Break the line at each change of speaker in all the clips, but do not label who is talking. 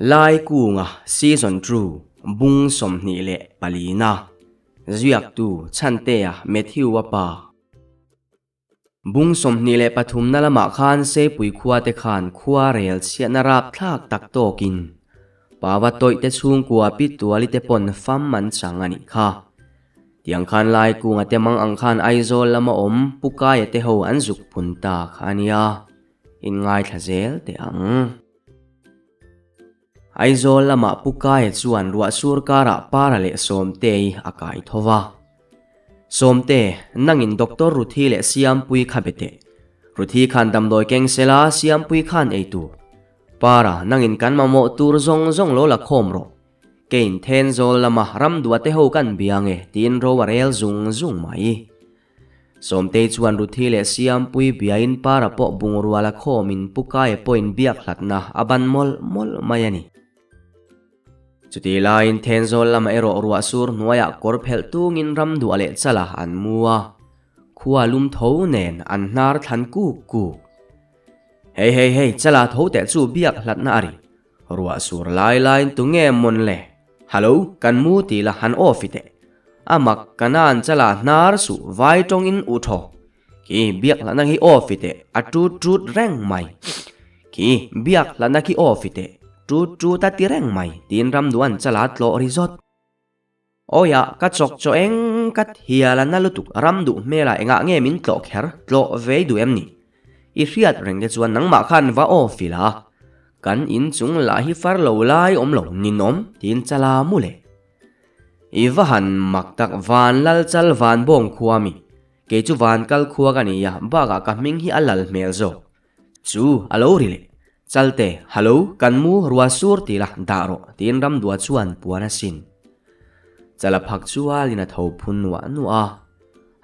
Laikunga Season Two Bung 24 na Ziaktu Chhantea Matthew-a pa. Bung 23 na lamah khan Seipui khua te khan khua rel chhiatna rapthlak tak tawkin Pava tawih te chhungkua Pi Tuali te pawn fam an chang a nih kha. Tiang khan Laikunga te mang ang khan Aizawl lama awm Pu Kaia te ho an zuk phun ta kha a nia. Inngaithla zel teh ang. Aizawl lamah Pu Kaia chuan ruah sur karah Para leh Sawmtei a kai tho va. Sawmte, nangin Doctor Ruthi leh Siampui kha be teh. Ruthi khan damdawi keng sela Siampui khan ei tur. Para, nangin kan mamawh tur zawng zawng lo la khawm rawh. Kein Thenzawl lama ramdua te ho kan bia nge tiin ro a rel zung zung mai. Sawmtei chuan Ruthi leh Siampui biain Para pawh bungrua la khawmin Pu Kaia pawhin biak hlatna a ban mawlh mawlh mai a ni. Chutih laiin Thenzawl lamah erawh ruah sur hnuaiah kawr phelh tungin ram duah leh chala an mu a, khua lum tho nen an hnar thlan kuk kuk. Hei hei hei, chala tho teh chu biak hlatna a ri. Ruah sur lai laiin tunge mawn le? Hallo, kan mu ti la han off i teh. A mak ka nan chala hnar suh vai tawngin u thaw. Khi biak hlahna khi off i teh, a tut tut reng mai. Khi biak hlahna khi off i teh, tut tut a ti reng mai tiin Ramduan chala tlawh ri zawt. Awiah, ka chawk chaw eng ka thial a na lutuk ram duh hmelah engah nge min tlawh kher, tlawh vei duh em ni? I hriat reng te chuan nangmah khan va aw fil a, kan inchung lah hi far lo lai awm lo ninawm tiin chala mu le. I va han mak tak van lal chal van bawng khua mi, kei chu van kal khua ka ni a, bakah ka hming hi a lal hmel zawk. Chu a lo ri leh. Chalte, Hallo, kan mu rua sur ti la, dah rawh, tiin Ramdua chuan puan a sin. Chala phak chualin a tho phun nuah nuah a.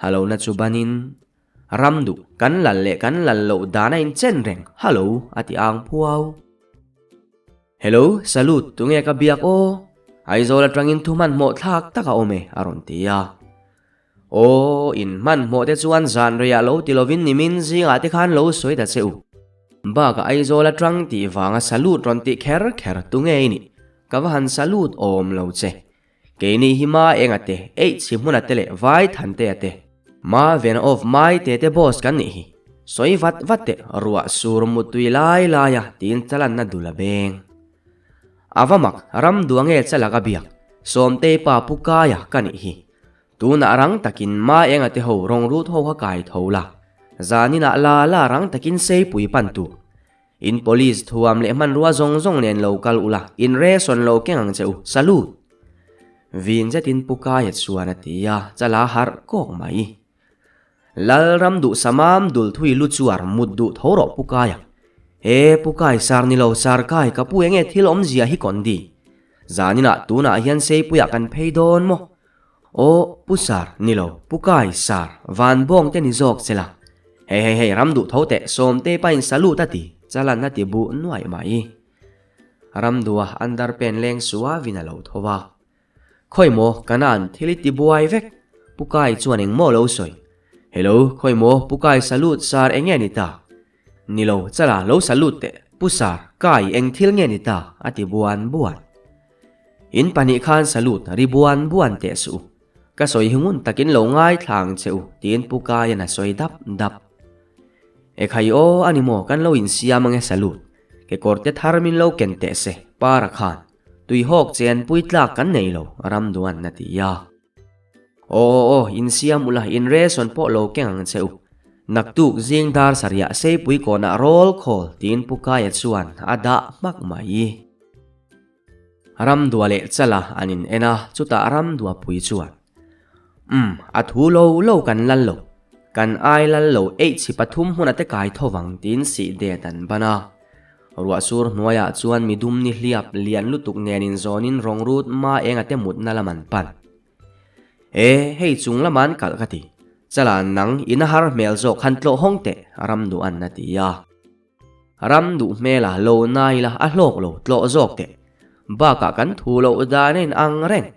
Hallo na chu banin, Ramdu, kan lal leh kan lal loh dan a inchen reng, hallo, a ti ang phuau. Hello, salute, tunge ka biak aw? Aizawl atangin thu hmanhmawh thlak tak a awm e, a rawn ti a. Aw, in hmanhmawh te chuan zan reiah lo ti lovin nimin zingah te khan lo sawi ta che u. Bakah Aizawl atang tih vanga salute rawn tih kher kher tu ngei ni. Ka va han salute awm lo che. Keini hi ma enga te, eih chhi hmuna te leh vai than te a te. Ma ven of mai te te boss kan nih hi. Sawi vat vat teh ruah sur mutui lai laia tiin chalanna dul a beng. A va mak, ram duange chalak a biak, Sawmtei pa Pu Kaia ka nih hi. Tunah rang takin Ma Enga te ho rawng rut ho kha kai tho la, zaninah la la rang takin Seipui pan tur. In police thuam leh hmanrua zawng zawng nen lo kal ula, in ration lo keng ang che u, salute! Vin zetin Pu Kaia chuan a ti a, chala harh kawk mai. Lal ram duh samam dul thui lu chuar mut duh tho rawh Pu Kaia. He Pu Kai sar ni lo sar Kai ka pu enge thil awmzia hi kawn di. Zaninah tunah hian Seipuiah kan phei dawn maw? Aw Pu Sar ni lo Pu Kai sar van bawng te ni zawk che la. Hei hei hei ram duh tho teh Sawmte pain salute a ti chalan a ti buh nuaih mai. Ram duha under pen leng suavin a lo tho va. Khawi maw Kanan thil i ti buai vek? Pu Kai chuan eng maw lo sawi? Hello, khawi maw Pu Kai salute sar eng nge ni ta? Ni lo, chala lo salute teh, Pu Sar, Kai eng thil nge ni ta? a ti buan buan. In pahnih khan salute ri buan buan teh suh u. Ka sawi hi ngun takin lo ngaithla ang che u, tiin Pu Kaian a sawi dap dap. Ekhai aw a ni maw kan lo insiam ange salute, kekawr te thar min lo ken teh se, Para khan. Tuihawk chenpui tlak kan nei lo, Ramduan a ti a. Aw aw aw, insiam ula, in ration pawh lo keng ang che u. Naktuk zing dar sarihah Seipui kawnah roll call tiin Pu Kaia chuan a dah hmak mai. Ramdua leh Chala an in en a, chutah Ramdua pui chuan, Umm, a thu lo lo kan lal lo. Kan ai lal lo eih chhi pathum hmun a te kai tho vang tiin sih det an ban a. Ruah sur hnuaiah chuan midum ni hliap lian lutuk nen inzawnin rawng rut ma enga te mutna lam an pan. E, hei chung lama an kalh ka ti. Chala nang in a har hmel zawk han tlawh hawng teh, ram duh an a ti a. Ram duh hmela lo na ila a hlawk lo tlawh zawk teh. Bakah kan thu loh dan a in ang reng.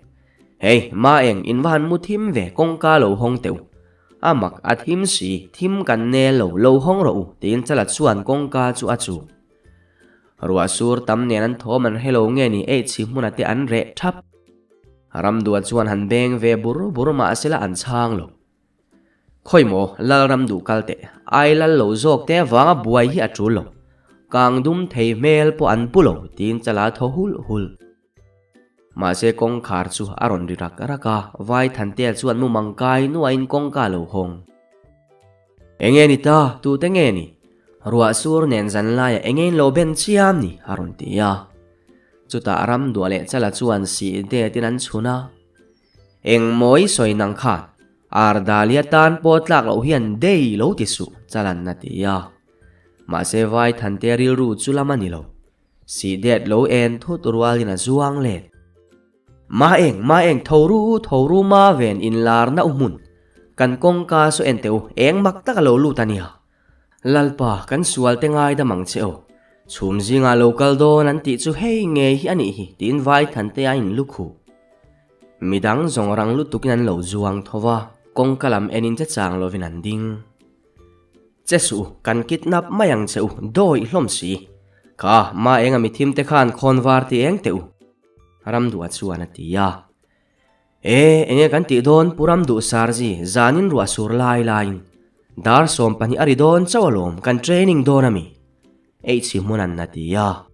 Hei, ma eng in va han mu thim ve kawngka lo hawng teh u. A mak a thim si, thim kan nel lo, lo hawng rawh u, tiin Chala chuan kawngka chu a chu. Ruah sur tam nen an thawm an hre lo nge ni eichhi hmuna te an reh thap. Ramdua chuan han beng ve bur bur mahsela an chhang lo. Khawi maw lal ram duh kal teh, ai lal lo zawk te avanga buai hi a tul lo. Kang dum thei hmel pawh an pu lo tiin chala thaw hulh hulh. Mahse kawngkhar chu a rawn ri rak rak a, Vai Thantea chuan mumang kai nuahin kawngka a lo hawng. Enge ni ta, tute nge ni? Ruah sur nen zan laiah enge in lo ben chiam ni? a rawn ti a. Chutah ram duah leh chala chuan sih detin an chhun a. Eng mawi sawi nang khan, Ardalia tan pawh tlak loh hian dei lo ti suh, chalan a ti a. Mahse Vai Thantea rilru chu lam a ni lo. Sih det lo en thut rualin a zuang let. Ma eng, ma eng, tho ru, tho ru ma ven inlarna u hmun. Kan kawngka saw en teh u, eng mak tak a lo lut a nia. Lalpa, kan sual te ngaidam ang che aw. Chhum zingah lo kal dawn an tih chu hei ngei hi a nih hi tiin vai than te a in lukhuh. Midang zawng rang lutukin an lo zuang tho va, kawngka lam enin che chang lovin an ding. Che suh u, kan kidnap mai ang che u, dawih hlawm si. Kha, ma enga mithim te khan khawn var ti eng teh u. Ramduha chuan a ti a. E, enge kan tih dawn Pu Ramduh Sarzi, zanin ruah sur lai laiin. Dar 12 a ri dawn chauh alawm, kan training dawn a mi? Eichhi hmunan a ti a.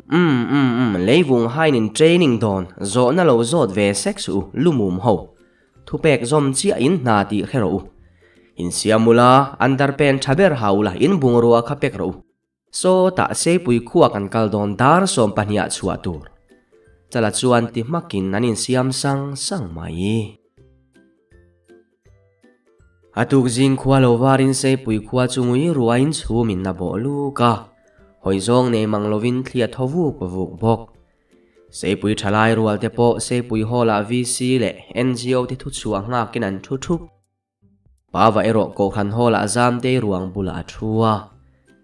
Umm umm umm, leivung hainin training dawn, zawhna lo zawt ve sek suh u, lumum ho. Thupek zawm chiah in hna tih hre rawh u. Insiam ula, underpant tha ber ha ula, in bungrua kha pek rawh u. Sawtah Seipui khua kan kal dawn dar 12 ah chhuah tur. Chala chuan ti hmakin an insiam sang sang mai. A tuk zing khua lo varin Seipui khua chu ngui ruain chhumin a bawh luk a, hawi zawng nei mang lovin thli a thaw vuk vuk bawk. Seipui thalai rual te pawh Seipui Hall-ah VC leh NGO te thuchhuah nghakin an thu thup. Pava erawh Kohhran Hall-ah Zamtei ruang bulah a thu a,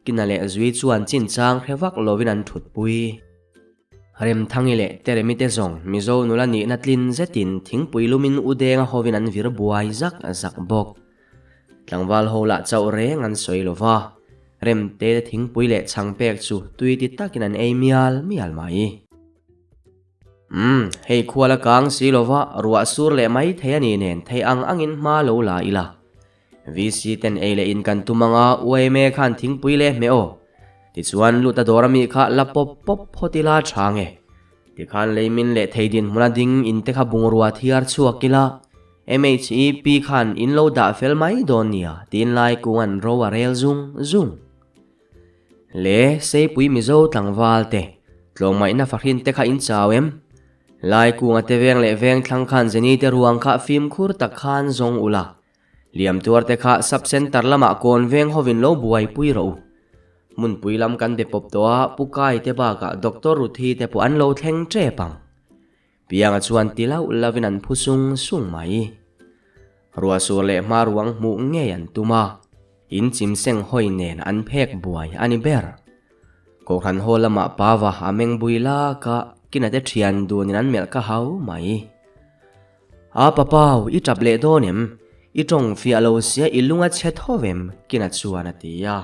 Kina leh Zui chuan chinchang hre vak lovin an thutpui. Remthangi leh Teremi te zawng Mizo nula nihna tlin zetin thingpui lumin u denga hovin an vir buai zak zak bawk. Tlangval ho lah chauh reng an sawi lo va, Remte te thingpui leh chhang pek chu tui ti takin an ei mial mial mai. Umm, hei khual a kang si lo va, ruah sur leh mai thei a ni nen thei ang angin hma lo la ila. VC ten ei leh in kan tum anga UAMA khan thingpui leh hmeh aw. Tichuan lut a dawr ami kha la pawp pawp phawt ila tha nge. Tikhan leimin leh thei dinhmuna ding in te kha bungrua thiar chhuak ila MHEP khan in lo dah fel mai dawn nia tiin lai kung an ro a rel zung zung. Le Seipui Mizo tlangval te, tlawmngaihna fahrin te kha in chau em? Lai kunga te veng leh veng thlang khan Jenny te ruang kha fimkhur tak khan zawng ula. Liam tuar te kha sub center lamah kawn veng hovin lo buaipui rawh u. Hmunpui lam kan be pawp tawh a, Pu Kai te bakah Doctor Ruthi te pawh an lo thleng tep ang. Pianga chuan ti lauh lovin an phu sung sung mai. Ruahsur leh hma ruang hmuh ngei an tum a, in chim seng hawi nen an phek buai a ni ber. Kohhran haw lamah Pava a meng bui lak a, kina te thian dunin an melh ka hau mai. A papau, i tap leh dawn em? I tawng fiah lo sia i lung a chhe tho em? Kina chuan a ti a.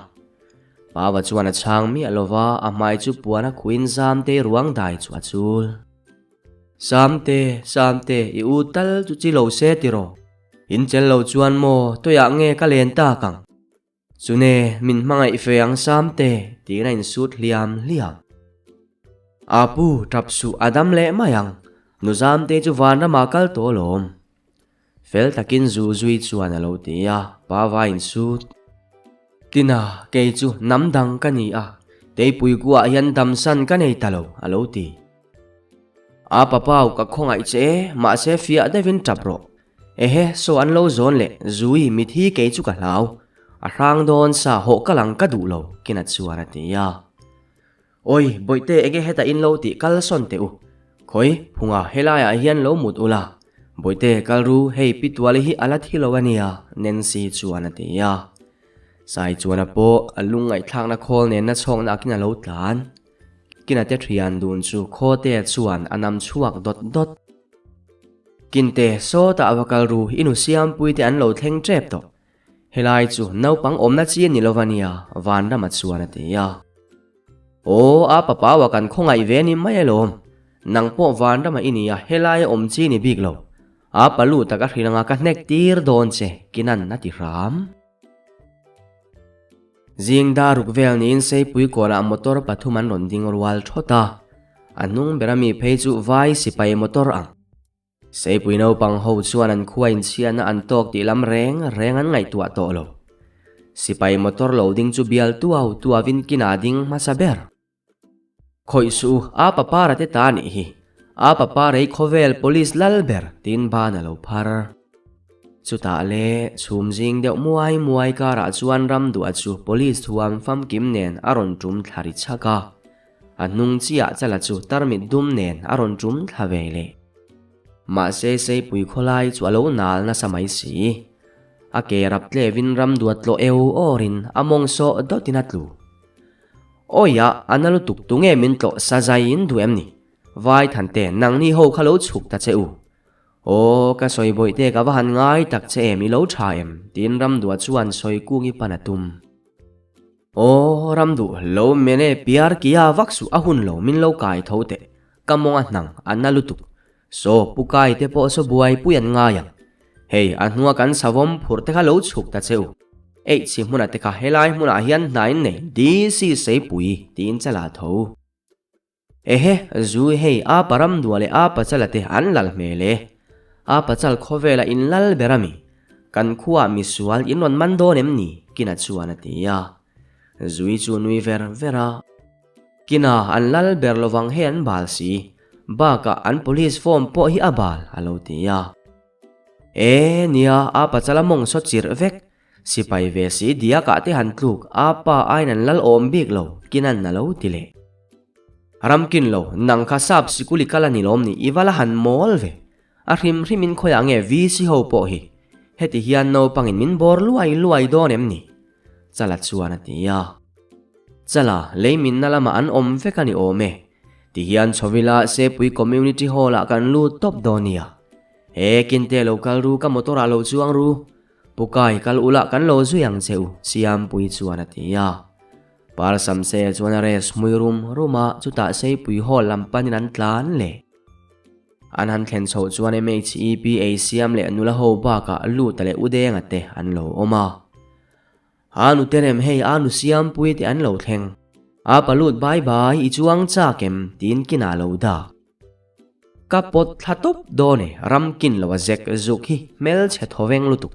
Pava chuan a chhang miah lo va, a hmai chu puan a khuin Zamtei ruang dai chu a chul. Samte, Samte, i u tal chu chi lo se tiraw? In chel lo chuan maw toiah nge ka len tak ang? Chune, min hmangaih fe ang Samte, tiin a insut hliam hliam. A pu, tap suh a dam leh mai ang, nu Zamte chu vanramah kal tawh alawm. Fel takin zu zui chuan a lo ti a, pa va insut. Tina, kei chu hnam dang ka ni a, Teipui kuah hian damsan ka nei ta lo, a lo ti. A papau ka khawngaih che e, mahse fiah deuhin tap rawh. Ehe, saw an lo zawn leh, Zui, mithi kei chu ka hlau. A hrang dawn sa hawh ka lang ka duh lo, Kina chuan a ti a. Awi, Bawihte enge hetah in lo tih kal sawn teh u. Khawi, phunga helaiah hian lo mut ula. Bawihte, kal ru, hei Pi Tuali hi a la thi lo a nia, Nancy chuan a ti a. Sai chuan a pawh a lungngaihthlakna khawl nenna chhawkna akin a lo tlan. Kina te thian dun chu Khawtea chuan a nam chhuak dawt dawt. Kinte, sawtah va kal ru, i nu Siampui te an lo thleng tep tawh. Helai chu naupang awmna chi a ni lo va nia, Vanrama chuan a ti a. Aw, a papaua kan khawngaih ve ni mai alawm. Nang pawh vanrama i nia, helaia awm chi ni bik lo. A palu tak a hrilh anga ka hnek tir dawn che, Kinan a ti hram. Zing dar ruk vel niin Seipui kawnah motor pathum an rawn ding rual thawt a, a hnung bera mi phei chu vai sipai motor ang. Seipui naupang ho chuan an khua inchhiatna an tawk tih lam reng reng an ngaihtuah tawh lo. Sipai motor lo ding chu bial tuau tuauin kinah ding hmasa ber. Khawih suh u, a papara te ta nih hi. A paparei khawvel police lal ber tiin ban a lo phar. Chutah le, chhum zing deuh muai muai karah chuan Ramduah chu police thuam famkim nen a rawn tum thla ri chhak a. A hnung chiah chala chu tarmit dum nen a rawn tum thla ve leh. Mahse Seipui khawlai chu a lo nal nasa mai si. A ke rap tlevin Ramduah tlawh eu awrin a mawng sawh dawtin a tlu. Awiah, a na lutuk tunge min tlawh sa zai in duh em ni? Vai Thante, nangni ho kha lo chhuk ta che u. Aw, ka sawi bawih te ka va han ngai tak che em, i lo tha em? Tiin Ramduah chuan sawi kungi pan a tum. Aw, Ramduh, lo mene piar kia vak suh a hun lo min lo kai tho teh, ka mawng a hnang, a na lutuk. Saw, pu kai te pawh saw buaipui an ngai ang. Hei, a hnua kan savawm phurh te kha lo chhuk ta che u. Eih chhi hmunah te kha helai hmunah hian hna in nei DC Seipui tiin chala tho. Ehe, Zui hei a pa Ramdua leh a pachala te an lal hmel e. A pachal khawvela in lal ber a mi. Kan khuaah misual in rawn man dawn em ni? Kina chuan a ti a. Zui chu nui ver ver a. Kina an lal ber lovang hei an bal si. Bakah an police form pawh hi a bal a lo ti a. E nia, a pachala mawng saw chirh vek. Sipai ve si diakah te han tluk, a pa aiin an lal awm bik lo, Kinan a lo ti leh. Ramkin lo, nang kha sap sikul i kal a ni lawm ni, i va la han mawl ve. A hrim hrimin khawiah nge VC ho pawh hi? Heti hian naupangin min bawr luai luai dawn em ni? Chala chuan a ti a. Chala, lei minna lamah an awm vek a ni awm e. Tihian chhawila Sepui Community Hall-ah kan lut tawp dawn nia. He kinte lo kal ru ka motor ah lo chuang ru. Pu Kai kal ula kan lo zui ang che u Siampui chuan a ti a. Par Samse chuan a res hmui rum rum a chutah Seipui Hall lam panin an tlan leh. An han thlen chhoh chuan MHEP ei siam leh nula ho bakah Luta leh Udenga te an lo awm a. A nu te rem hei a nu Siampui te an lo thleng. A pa lut bai bai i chuang chak em tiin kinah lo dak. Ka pawt thla tawp dawn e, ram kin lo a zek zuk hi hmelchhe thaw veng lutuk.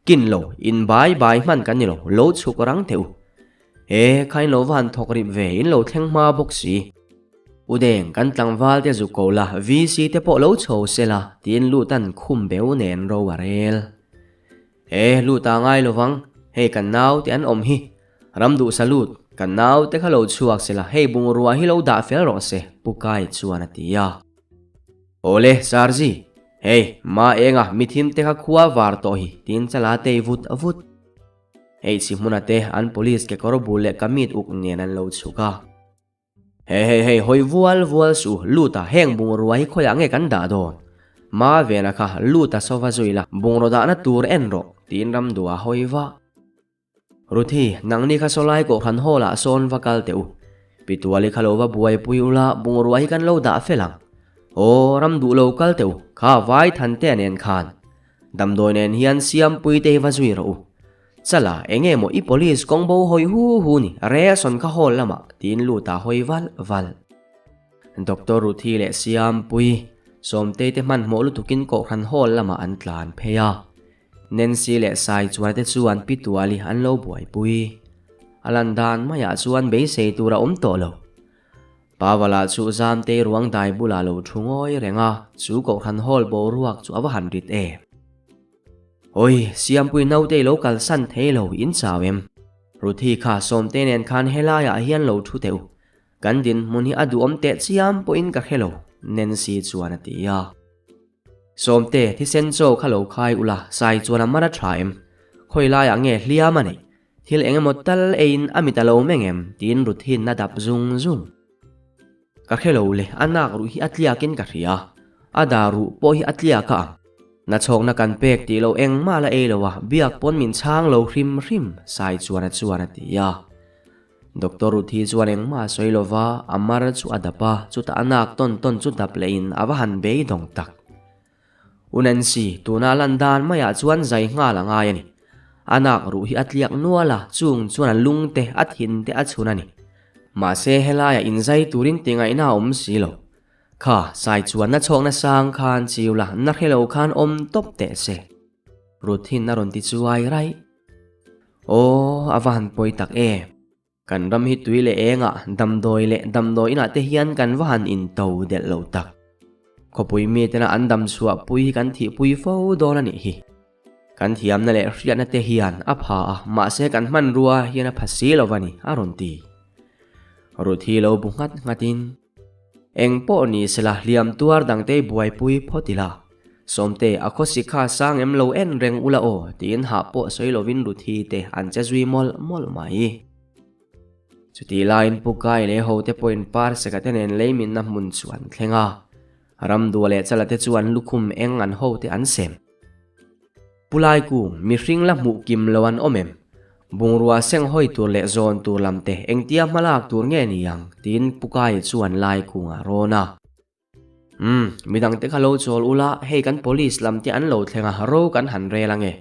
Kin lo, in bai bai hman kan ni lo, lo chhuk rang teh u. E, kha in lo va han thawk rip ve, in lo thleng hma bawk si. U Deng, kan tlangval te zuk ko la, VC te pawh lo chho se la, tiin lutan khum beu nen ro a rel. E, lut a ngai lovang, hei kan nau te an awm hi. Ram duh salute, kan nau te kha lo chhuak se la, hei bungrua hi lo dah fel rawh se, Pu Kai chuan a ti a. Awle, Sarji, hei, ma enga mithim te kha khua var tawh hi, tiin chala tei vut vut. Hei chhimhmuna te an police kekawr bul leh kamit uk nen an lo chhuk a. Hei hei hei, hawi vual vual suh, lut a, heng bungrua hi khawiah nge kan dah dawn? Ma vena kha, lut a sova zui la, bungraw dahna tur en rawh, tiin Ramdua a hawi vah. Ruthi, nangni kha sawlai kohhran hall ah sawn va kal teh u. Pituali kha lo va buaipui ula, bungrua hi kan lo dah fel ang. Aw, Ramduh lo kal teh u, kha vai Thantea nen khan. Damdawi nen hian Siampui te hi va zui rawh u. Chala, enge maw i police kawng bo hawi hu hu ni, Reason kha hall lamah, tiin lut a hawi valh valh. Doctor Ruthi leh Siampui, Sawmtei te hmanhmawh lutukin Kohhran hall lamah an tlan phei a. Nancy leh Sai chuan te chuan Pi Tuali an lo buaipui. A lan dan maiah chuan beisei tur a awm tawh lo. Pavala chu Zamtei ruang dai bulah lo thu ngawi reng a, chu Kohhran hall boruak chu a va han rit em. Awi, Siampui naute i lo kalsan thei lo, in chau em? Ruthi kha Sawmte nen khan helaiah hian lo thu teh u. Kan dinhmun hi a duhawm teh chiam pawhin ka hre lo, Nancy chuan a ti a. Sawmte, thisen chaw kha lo khai ula, Sai chuan a man a tha em? Khawi laiah nge hliam a neih? Thil eng emaw tal eiin a mit a lo meng em? tiin Ruthi'n a dap zung zung. Ka hre lo le, a nak ruh hi a tliakin ka hria. A dar ruh pawh hi a tliak a ang. Nachhawkna kan pek tih loh engmah la ei lo a, biak pawn min chhang lo hrim hrim, Sai chuan a chuan a ti a. Doctor Ruthi chuan engmah a sawi lova, a mar chu a dap a, chutah a nak tawn tawn chu dap lehin a va han beidawng tak. U Nancy, tuna lan dan maiah chuan zai nghal a ngai a ni. A nak ruh hi a tliak nual a, chung chuan a lung te, a thin te a chhun a ni. Mahse helaiah inzai turin tingaihna a awm si lo. Kha, sai chuan na chhawkna sang khan chiu la, na hre lo khan awm tawp teh se. Ruthin a rawn ti chuai raih. Aw, a va han pawi tak e. Kan ram hi tui leh engah, damdawi leh damdawi inah te hian kan va han into delh lo tak. Khawpui mitena an dam chhuah pui hi kan thihpui fo dawn a nih hi. Kan thiamna leh hriatna te hian a pha a, mahse kan hmanrua hian a pha si lo va ni, a rawn ti. Ruthi lo bu nghat nghatin. Eng pawh ni sela hliam tuar dangte buaipui phawt ila. Sawmte, a khawsi kha sang em lo en reng ula aw, tiin hah pawh sawi lovin Ruthi te an che zui mawlh mawlh mai. Chutih laiin Pu Kai leh hote pawhin Parseka te nen leiminna hmun chu an thleng a. Ramdua leh Chala te chuan lukhum eng an hote an sem. Pu Laikung, mihring la hmuh kim lo an awm em? Bungrua seng hawi tur leh zawn tur lam te engtia hma lak tur nge ni ang? tiin Pu Kaia chuan Laikunga a rawn a. Umm, midang te kha lo chawl ula, hei kan police lam te an lo thleng a, ro kan han rel ange.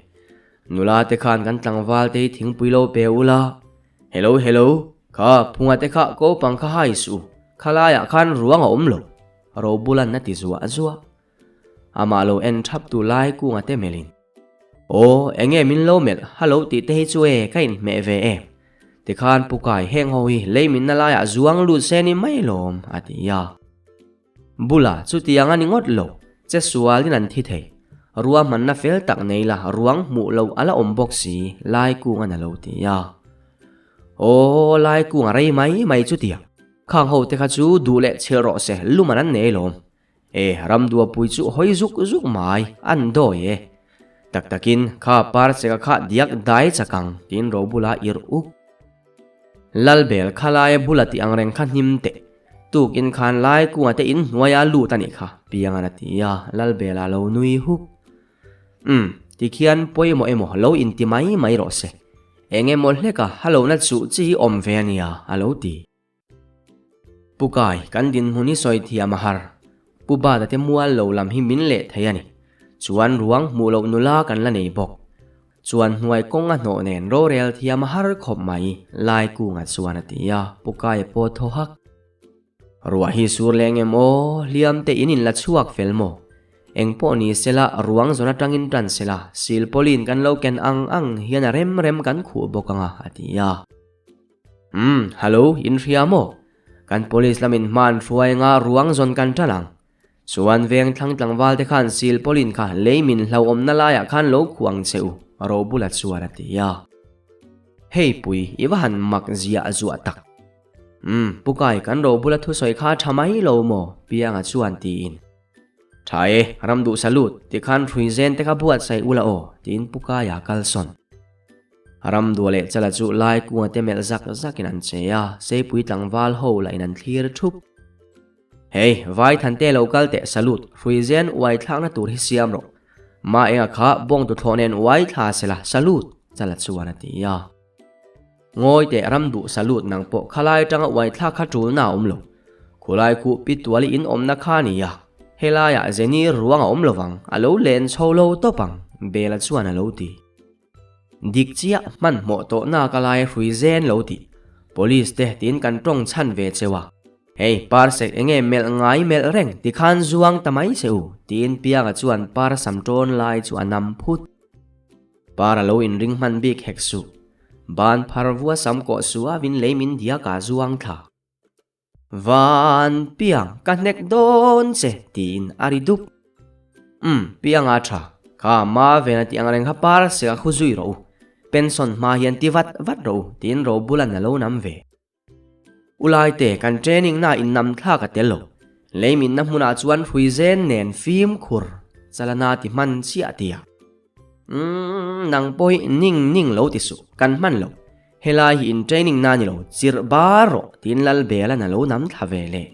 Nula te khan kan tlangval te hi thingpui lo pe ula. Hello, hello, kha phunga te kha ko pang kha hai suh u, khalaiah khan ruang a awm lo, Robulan a ti zuah zuah. Amah lo en thap tu lai kunga te melhin, Aw, enge min lo melh, hallo tih te hi chu e, ka inhmeh ve e. Tikhan Pu Kai heng ho hi lei minna laiah zuang lut se ni mai lawm, a ti a. Bula chutiang a ni ngawt lo, che sualin an thi thei. Ruahmanna fel tak nei la ruang hmuh loh a la awm bawk si, lai kunga'n a lo ti a. Aw, lai kunga rei mai mai chutiang. Khang ho te kha chu duh leh chhilh rawh se, luman an nei lawm. E, Ramduapui chu hawi zuk zuk mai, an dawi e. Tak takin, kha Parseka kha diak dai chak ang, tiin Robula irh uk. Lalbel kha laia bula tih ang reng kha hnim teh. Tukin khan lai kunga te in hnuaia lut a nih kha, Piangan a ti a, Lalbela lo nui huk. Umm, tikhian pawimawh emaw lo inti mai mai rawh se. Eng emaw hleka halona chuh chi hi awm ve a nia, a lo ti. Pu Kai, kan dinhmun hi sawi thiam a har. Pu Bata te mual lo lam hi min leh thei a ni. Chuan ruang hmuh loh nula kan la nei bawk. Chuan hnuai kawng a hnawh nen rorel thiam a har khawp mai, Lai Kunga chuan a ti a, Pu Kaia pawh thaw hak. Ruah hi sur leng em aw, hliam te in in la chhuak fel maw? Eng pawh ni sela, ruang zawn atangin tan sela, silpawlin kan lo ken ang ang hian a rem rem kan khuh bawk ang a, a ti a. Umm, hallo, in hria maw? Kan police lamin hma an hruai anga ruang zawn kan ṭan ang. Chuan veng thlang tlangval te khan silpawlin kha lei min hlauhawmna laiah khan lo khuh ang che u, Robula chuan a ti a. Hei pui, i va han mak ziah zuah tak. Umm, Pu Kai, kan Robula thusawi kha a ṭha mai lo maw? Pianga chuan tiin. Tha e, ram duh salute, tikhan hrui zen te kha buatsaih ula aw, tiin Pu Kaia kalsawn. Ramdua leh Chala chu lai kunga te melh zak zakin an che a, Seipui tlangval ho lah in an thlir thup. Hei, vai Thante lo kal teh salute, hrui zen uai thlakna tur hi siam rawh. Ma enga kha bawng tuthlawh nen uai thla sela salute, Chala chuan a ti a. Ngawi teh Ramduh salute nang pawh khalai tanga uai thlak kha tulna a awm lo. Khulai khuh Pituali in awmna kha a ni a, helaiah Jenny ruang a awm lovang, a lo len chho lo tawp ang, Bela chuan a lo ti. Dik chiah hmanhmawh tawh nak a lai hrui zen lo tih Police te tiin kan tawng chhan ve cheu a. Hei Parsek enge melh ngai melh reng tikhan zuang ta mai che u tiin Pianga chuan par sam tawn lai chu a nam phut. Par a lo inring hman bik hek suh. Ban phar vua sam kawh suh a vin lei min diak a zuang thla. Van Piang ka hnek dawn che tiin a ri dup. Umm Piang a tha, kha ma vena tih ang reng kha par sek a khu zui rawh u, pension hma hian ti vat vat rawh u tiin Robulan a lo nam ve. U Laite kan training na in nam thlak a tel lo, lei minna hmunah chuan hrui zen nen fimkhur chalana ti hman chiah tia. Umm nang pawh hi ning ning lo ti suh, kan hman lo. Helai hi in training na ni lo, chirh bar rawh tiin Lalbelan a lo nam thla ve le.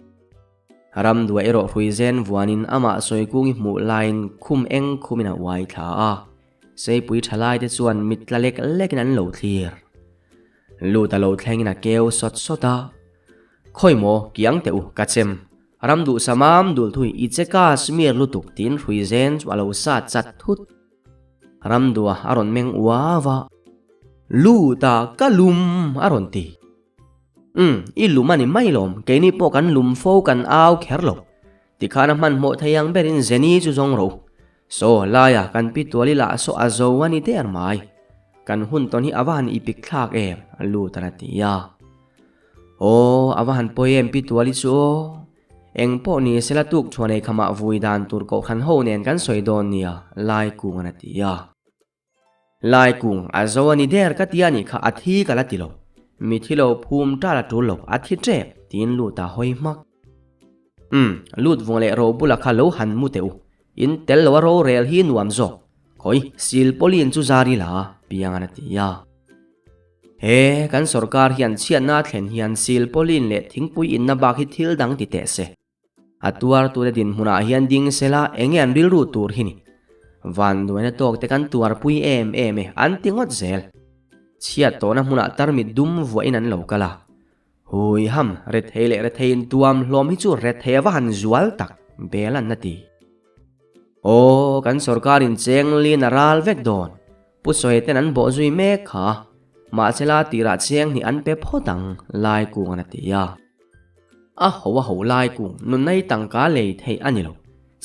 Ramdua erawh hrui zen vuanin amah Sawikungi hmuh laiin khum eng khumin a uai thla a, Seipui tha lai te chuan mit tla lek lekin an lo thlir. Lut a lo thlengin a keu sawt sawt a. Khawi maw, kiang teh u, ka chem. Ram duh samam dul thui i che ka smear lutuk tiin hrui zen chu a lo sat chat thut. Ram duh a a rawn meng uau a. Lut a, ka lum a rawn ti. Umm, i lum a ni mai lawm, keini pawh kan lum fo kan au kher lo. Tikhan a hmanhmawh thei ang berin Jenny chu zawng ro. Saw, laia kan pi tuali lah saw a zo a ni der mai. Kan hun tawn hi a va han i pik thlak em? A lut an a ti a. Aw, a va han pawi em pi tuali chu aw. Eng pawh ni sela tuk chhuan ei khamah vui dan tur kohhran ho nen kan sawi dawn nia, Lai kung an a ti a. Lai kung a zo a ni der ka ti a nih kha a thi ka la ti lo. Mi thi lo phum ṭal a ṭul lo, a thi ṭep tiin lut a hawi hmak. Umm, lut vung leh ro bula kha lo han mu teh u. In tel lo a rorel hi nuam zawk. Khawi, silpawlin chu zar ila, Piangan a ti a. He, kan sorkar hian chhiatna a thlen hian silpawlin leh thingpui inna bak hi thil dang ti teh se. A tuartute dinhmunah hian ding sela enge an rilru tur hi ni. Vanduaina tawk te kan tuarpui em em e, an ti ngawt zel. Chhiat tawhna hmunah tarmit dum vuahin an lo kal a. Hui ham, rethei leh retheiin tuam hlawm hi chu rethei a va han zual tak, bel an na ti. Aw, kan sorkarin cheng lin a ral vek dawn. Pu Sawi ten an bawh zui mek kha. Mahsela tirah cheng hnih an pe phawt ang, Lai kung an a ti a. A ho a ho lai kung nunna hi tangka lei theih a ni lo.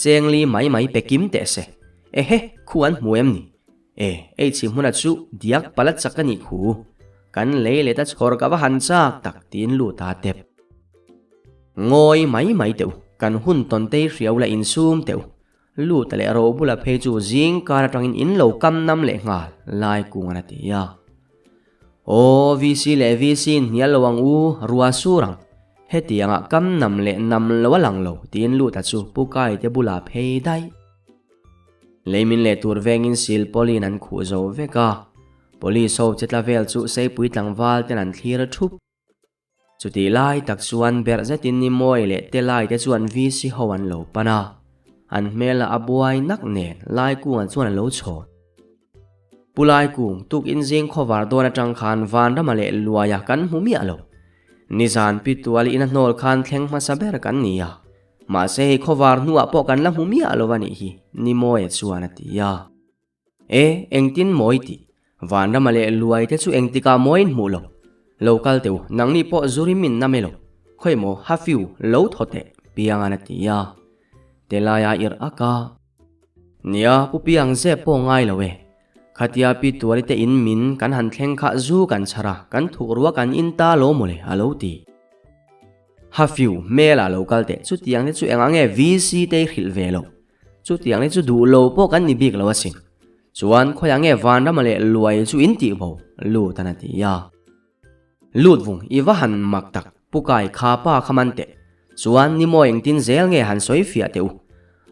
Cheng li mai mai pe kim teh se. Ehe, khu an hmu em ni? E, ei chhi hmuna chu diak pala chak a nih khu. Kan lei let a chhawr ka va han chak tak tiin lut a tep. Ngawi mai mai teh u, kan hun tawn tei hriau la insum teh u. Lut leh ro bula phei chu zing kar atangin in lo kam nam leh nghal, lai kung an a ti a. Aw, VC leh VC in hnial lo ang u, rua sur ang. Hetiangah kam nam leh nam lo a lang lo, tiin Luta chu Pu Kai te bulah phei daih. Leimin leh tur vengin silpawlin an khuh zo vek a, Police ho che tla vel chu Seipui tlangval ten an thlir a thup. Chutih lai tak chuan berh zetin ni mawi leh te lai te chuan VC ho an lo pan a, an hmel a buai nak nen Laikunga chuan a lo chhawn. Pu Laikung, tukin zing khawvar dawn atang khan Vanrama leh Luaia kan hmu miah lo. Nizan pi tual in a hnawl khan thleng hmasa ber kan ni a, mahse hei khawvar hnuah pawh kan la hmu miah lo a nih hi, ni mawia chuan a ti a. E, engtin mawi tih? Vanrama leh Luai te chu engtikah mawiin hmuh lo. Lo kal teh u, nangni pawh zuri min na mai lo. Khawi maw, Hafiu, lo thaw teh, Piangan a ti a. Te laia irh ak a. Nia, Pu Piang zep pawh ngai lo e. Khatia Pi Tuari te in min kan han thleng kha zu kan chhar a, kan thuk rua kan in ta lo mawle, a lo ti. Hafiu, hmelah lo kal teh, chutiang te chu engah nge VC te i hrilh ve loh? Chutiang hi chu duh lo pawh kan ni bik lo asin. Chuan khawiah nge Vanrama leh Luai chu in tih bo? Lut an a ti a. Lut vung, i va han mak tak, Pu Kai kha pa kha man teh. Chuan ni maw engtin zel nge han sawi fiah teh u.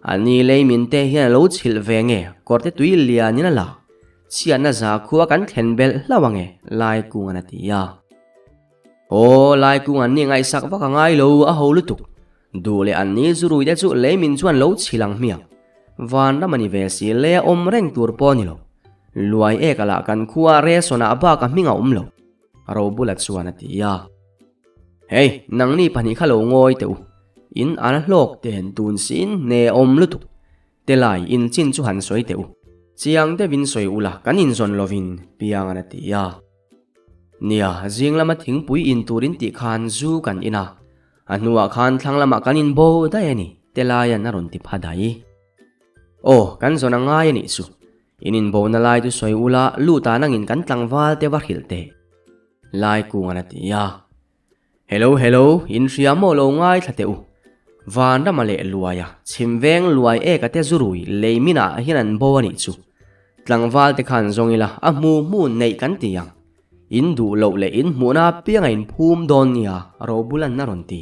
A ni lei min te hian a lo chhilh ve nge, kawrte tui lianin a la. Chhiatna za khua kan thlen belh hlauh ange, Laikung an a ti a. Aw, Laikung an ni ngaihsak vak a ngai lo, a ho lutuk. Duh leh an ni zurui te chu lei min chuan lo chhil ang hmiang. Vanram a ni ve si, lei a awm reng tur pawh a ni lo. Luai ek a lah kan khua Resawn-ah bak a hming a awm lo. Robula chuan a ti a. Hei, nangni pahnih kha lo ngawi teh u. In an hlawk ten tun siin hne awm lutuk. Telai in chin chu han sawi teh u. Chiang deuhin sawi ula kan inzawn lovin, Piangan a ti a. Nia, zing lama thingpui in turin tih khan zu kan in a. A hnuah khan thlang lamah kan inbo daih a ni, Telaia'n a rawn ti pha daih. Aw, kan zawn a ngai a nih chu. In inbona lai chu sawi ula, lut ah nangin kan tlangval te va hrilh teh. Laikunga'n a ti a. Hello, hello, in hria maw lo ngaithla teh u. Vanrama leh Luaia, chhim veng Luai eka te zurui lei minah hian an bo a nih chu. Tlangval te khan zawng ila, a hmu hmu neih kan ti ang. In duh loh leh in hmuhna apiang a inphum dawn nia, Robulan a rawn ti.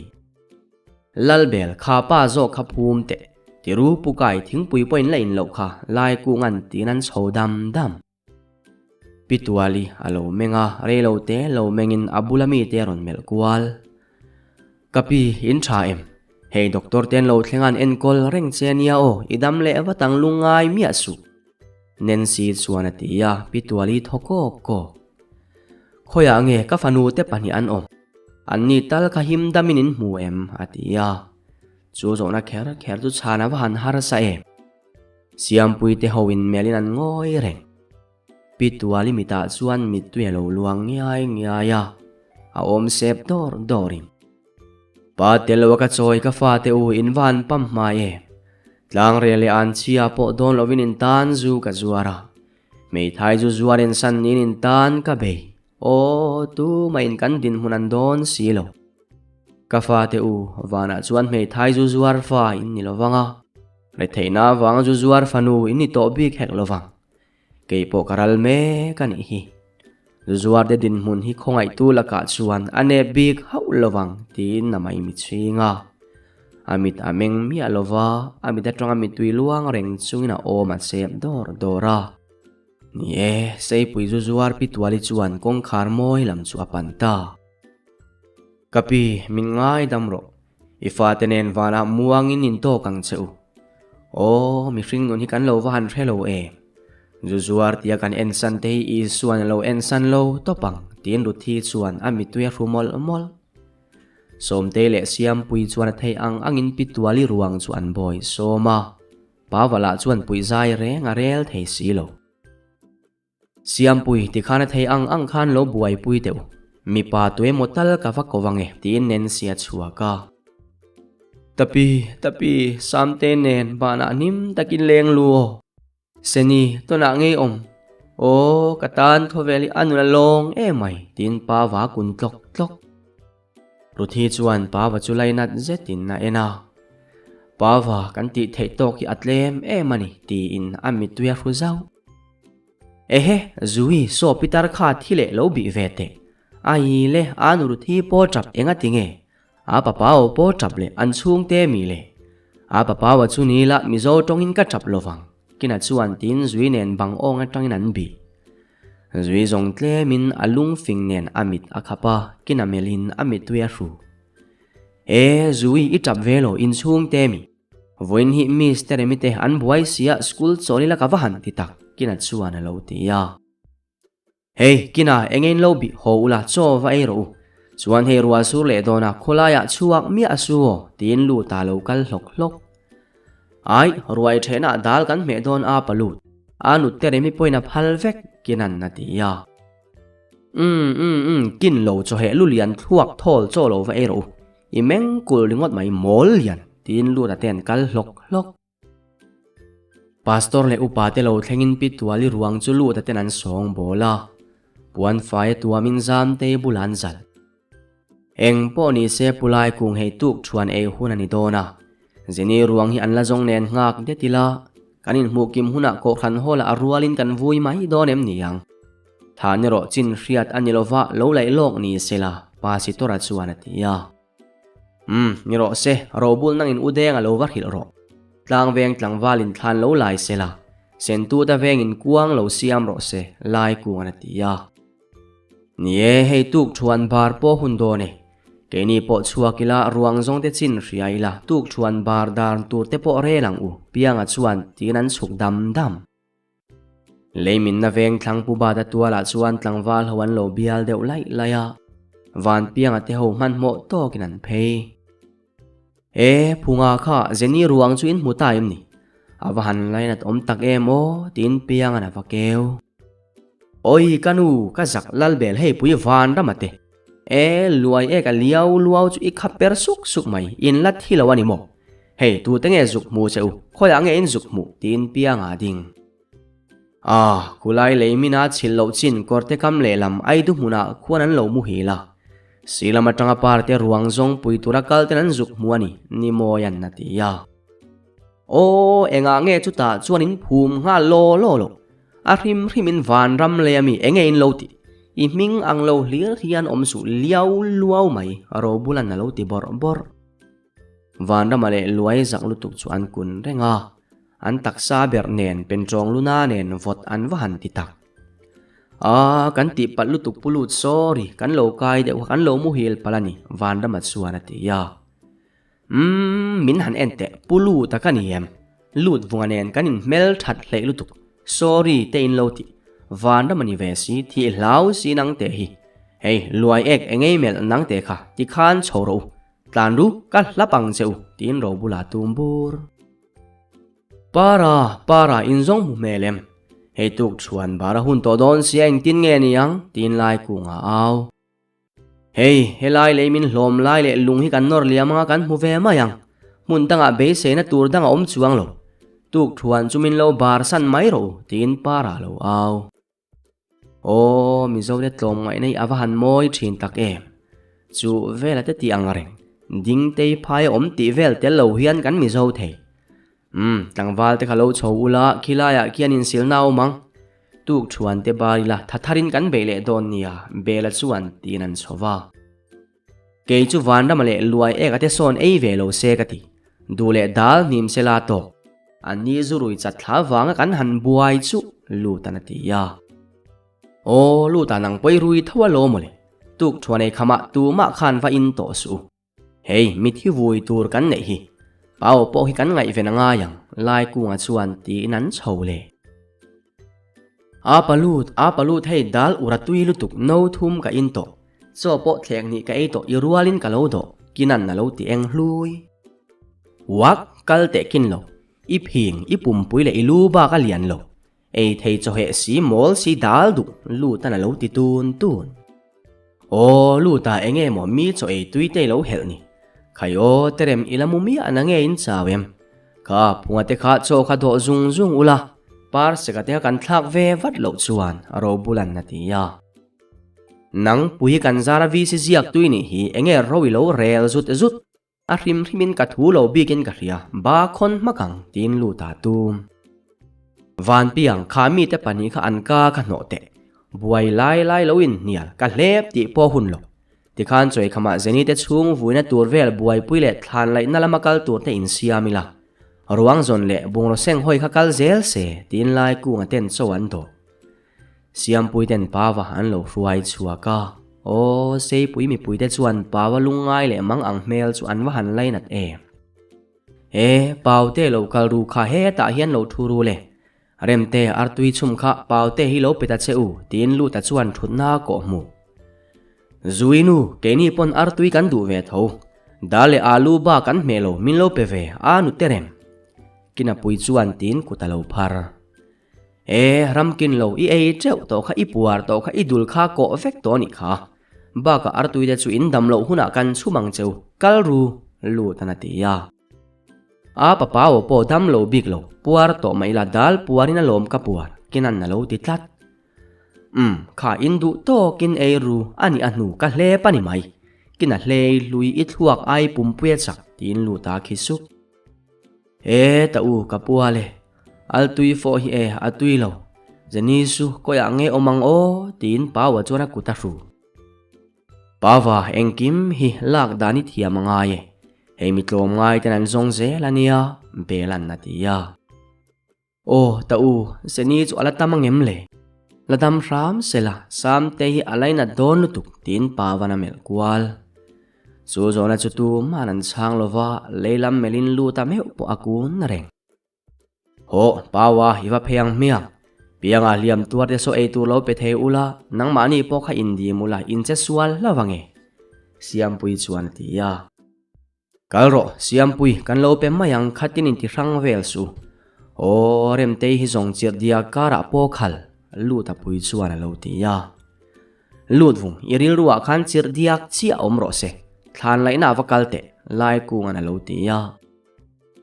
Lalbel, kha pa zawk kha phum teh, ti ru Pu Kai thingpui pawh in la in loh kha, lai kung an tiin an chho dam dam. Pi Tuali a lo meng a, rei lo te lo mengin a bula mite a rawn melh kual. Ka pi, in tha em? Hei doctor te an lo thleng a an enkawl reng che ania aw, i dam leh vat ang lungngai miah suh. Nancy chuan a ti a, Pi Tuali thaw kawk kawk. Khawiah nge ka fanu te pahnih an awm? Anni tal kha him damin in hmu em? a ti a. Chu zawhna kher kher chu chhan a va han harsa em? Siampui te ho in melhin an ngawi reng. Pi Tuali mitah chuan mittui a lo luang ngiai ngiai a, a awm sep dawr dawrin. Pa tello a ka chawi ka fate u in va han pam hmai em? Tlangrel leh anchhia pawh dawn lovin in tan zu ka zuar a, hmeithai zu zuar in san niin in tan ka bei. Aw, tumah in kan dinhmun an dawn si lo. Ka fate u, vanah chuan hmeithai zu zuar fa in ni lovang a, retheihna avanga zu zuar fanu in ni tawh bik hek lovang. Kei pawh ka ral mek a nih hi. Zuzuarte dinhmun hi khawngaihtu lakah chuan a nep bik hauh lovang tiin a maimi chhing a. A mit a meng miah lova, a mit atanga mittui luang reng chungin a awm a chep dawr dawr a. Ni e, Seipui Zuzuar pi Tuali chuan kawngkhar mawi lam chu a pan ta. Ka pi, min ngaidam rawh. I fate nen vanah muangin in tawk ang che u. Aw, mihring nun hi kan lo va han hre lo em? Zu zuar tia kan ensan te hi Isua'n a lo ensan lo tawp ang, tiin Ruthi chuan a mittui a hru mawlh mawlh. Sawmtei leh Siampuii chuan a theih ang angin Pi Tuali ruang chu an bawi sawm a, Pavala chuan puihzai reng a rel thei si lo. Siampui, tikhan a thei ang ang khan lo buaipui teh u. Mipa tuemaw tal ka va ko vang e, tiin Nancy a chhuak a. Tapi, tapi, Samte nen banah hnim takin leng lu aw. Seni, tunah ngei awm. Aw, ka tan khawvel hi a nun a lawng emai, tiin pa va kun tlawk tlawk. Ruthi chuan Pava chu lainat zetin a en a, Pava, kan tih theih tawk hi a tlem em a ni, tiin a mittui a hru zauh. Ehe, Zui, saw pitar kha thi leh lo bih ve teh. Ai le, a nu Ruthi pawh tap eng a ti nge? A papa aw pawh tap leh an chhungte mi le? A papa aw chu ni la Mizo tawngin ka tap lovang, Kina chuan tiin Zui nen bang awng atangin an bih. Zui zawng tlemin a lungfing nen a mit a khap a, kina melhin a mittui a hru. E, Zui i tap ve lo inchhung te mi? Vawiin hi Miss Teremi te an buai sia school chawl ila ka va han ti tak, kina chuan a lo ti a. Hei, kina eng in lo bih haw ula chaw va ei rawh u. Chuan hei rual sur leh dawn a khawlaiah chhuak miah a su aw, tiin lut a lo kal hlawk hlawk. Ai, ruai ṭhenah dal kan hmeh dawn a palut. A nut te remi pawhin a phal vek, Kinan a ti a. Umm, umm, umm, kin lo chawheh lu lian thluak thawl chaw lo va ei rawh u. I meng kul ringawt mai mawl lian, tiin lut a te an kal hlawk hlawk. Pastor leh upa te lo thlengin Pi Tuali ruang chu lut a ten an sawng bawl a. Puan fai a tuamin Zamtei bulah an zalh. Eng pawh ni se Pulai kung hei tuk thuan ei hun a ni dawn a, Zeni ruang hi an la zawng nen nghak det ila, kan inhmuh kim hunah Kohhran Hall-ah a rualin kan vui mai dawn em ni ang? Than erawh chin hriat a ni lova lo laih lawk ni sela, Pasitora chuan a ti a. Umm, ni rawh se, robul nangin u deng a lo va hrilh rawh. Tlangveng tlangvalin thlan lo lai sela, Sentuta vengin kuang lo siam rawh se, Lai kung an a ti a. Ni e, hei tuk thuan bar pawh hun dawn e. Keini pawh chhuak ila, ruang zawng te chin hria ila, tuk thuan bar dar tur te pawh rel ang u, Pianga chuan tiin an chhuk dam dam. Leiminna veng thlang pu Bata tualah chuan tlangval ho an lo bial deuh laih laih a, Van Pianga te ho hmanhmawh tawkin an phei. E, Phunga kha Jenny ruang chu in hmu ta em ni? A va han lainat awm tak em aw, tiin Pianga'n a va keu. Awi ka nu, ka zak Lalbel hei pui van rama te. E, luai ek a liau luau chu i khap per suk suk mai, in la thi lo a ni maw? Hei, tute nge zuk hmu che u, khawiah nge in zuk hmuh? tiin Pianga a ding. Ah, khulai lei mina chhilh loh chin kawrte kam lehlam Aidu hmunah khuan an lo muhil a. Silam atanga parte ruang zawng pui tura kal ten an zuk hmu a ni, Nimawia'n a ti a. Aw, engah nge chutah chuan in phum nghal law law loh? A hrim hrimin vanram lei ami enge in lo tih? I hming ang lo hlir hian awm suh liau luau mai, Robulan a lo ti bawrh bawrh. Vanrama leh luai zak lutuk chu an kun reng a, an taksa berh nen penṭawng luna nen vawt an va han ti tak. Aa, kan tih palh lutuk pu lut sorry, kan lo kai deuh kha kan lo muhil palh a ni, Vanrama chuan a ti a. Umm, min han en teh, pu Luta ka ni em? Lut vunga nen kan inhmel that hleih lutuk, sorry te in lo tih, vanram a ni ve si, thih hlau si nang teh hi. Hei, luai ek engei melh nang te kha, tikhan chho rawh u, tlan ru, ka hlap ang che u, tiin ro bulah tum bur. Para, para, inzawng hmu hmel em? Hei tuk chhuan bar a hun tawh dawn sia engtin nge ni ang? tiin lai kungah a au. Hei, helai lei min hlawm lai leh lung hi kan nawr liam anga kan hmu ve mai ang. Hmun dangah beiseina tur dang a awm chuang lo. Tuk thuan chu min lo bar san mai rawh u, tiin Para lo au. Aw, Mizote tlawmngaihna hi a va han mawi thin tak em. Chu vela te tih ang reng, dingtei phai a awm tih vel tel lo hian kan Mizo thei. Umm, tlangval te kha lo chho ula, khilaiah khian insilna a awm ang. Tuk thuan te bar ila tha tharin kan beih leh dawn nia, Bela chuan tiin an chho va. Kei chu Vanrama leh Luai eka te sawn ei ve lo se ka ti. Duh leh dal hnim se la tawk. An ni zu rui chat thla vanga kan han buai chu Lutan a ti a. Aw, Lutan ang pawi rui tho a lo mawle. Tuk thuan ei khamah tumah khan va in tawh suh u. Hei, mithi vui tur kan neih hi. Pau pawh hi kan ngaihven a ngai ang, Laikunga chuan tiin an chho le. A palut, a palut hei dal ura tui lutuk no thum ka in tawh. Chaw pawh thlek nih ka ei tawh i rualin ka lo dawh, kinan a lo ti eng hlui. Wak, kal teh kin lo. I phing, i pumpui leh i lu bak a lian lo. Ei thei chawheh si mawl si dal duh lutan a lo ti tun tun. Aw luta enge maw mi chaw ei tui te lo helh ni. Khai aw terem i la mu miah na nge in chau em. Kha phunga te kha chaw kha dawh zung zung ula par seka te kha kan thlak ve vat loh chuan Robulan a ti a. Nang pui kan zara VC ziak tui nih hi enge ro i lo rel zut zut. A hrim hrimin ka thu lo bikin ka hria, ba khawn hmak ang, tiin lut a tum. Vanpiang, kha mite pahnih kha an ka kha hnawh teh. Buai lai lai lo inhnial, ka hlep tih pawh hun lo. Tikhan chawikhamah Jenny te chhung vuina tur vel buaipui leh thlan laihna lama kal tur te insiam ila. Ruang zawn leh bungraw seng hawi kha kal zel se, tiin lai kunga ten chaw an dawh. Siampui ten Pava an lo hruai chhuak a, aw Seipui mipui te chuan Pava lungngai leh mang ang hmel chu an va han lainat em. E, Paute lo kal ru kha hetah hian lo thu ru le. Remte artui chhum kha Paute hi lo pe ta che u, tiin Luta chuan thutna a kawh hmuh. Zuinu, keini pawn artui kan duh ve tho. Dal leh alu bak an hmeh lo, min lo pe ve, a nute rem. Kinapui chuan tiin kut a lo phar. E, ramkin lo, i ei teuh tawh kha, i puar tawh kha, i dul kha kawh vek tawh a nih kha. Bakah artui te chu in dam loh hunah kan chhum ang cheu, kal ru, lut an a ti a. A papa aw pawh dam lo bik lo, puar tawh mah ila dal puarin a lawm ka puar, Kenan a lo ti tlat. Umm, kha in duh tawkin ei ru a nih a hnu ka hlep a ni mai. Kina hlei hlui i thluak ai pumpui a chak, tiin lut a khi sup. E ta u ka pua le, al tui fawh hi e a tui lo, Jenny chu kawiah nge awm ang aw tiin Paua chuan a kut a hru. Paua engkim hi lak dan i thiam a ngai e, hei mi tlawm ngai ten an zawng zel a nia Belan a ti a. Aw ta u, Jenny chu a la tam angem le? La dam hram se la, Samte hi a lainat dawn lutuk tiin Pavan a melh kual. Chu zawhna chu tuman an chhang lo va, lei lam melhin lut a meuh pawh a kun reng. Hawh, Paua, i va phei ang hmiang. Pianga hliam tuar te saw ei tur lo pe thei ula, nangmahni pawh kha indim ula, in che sual hlauh ange. Siampui chuan a ti a. Kal rawh, Siampui, kan lo pe mai ang khatin inti hrang vel suh. Aw, Remtei hi zawng chirh dia karah pawh khal, Lut a pui chuan a lo ti a. Lut vung, i rilruah khan chirh diak chiah awm rawh se, thlan laihna a va kal teh, Laikunga'n a lo ti a.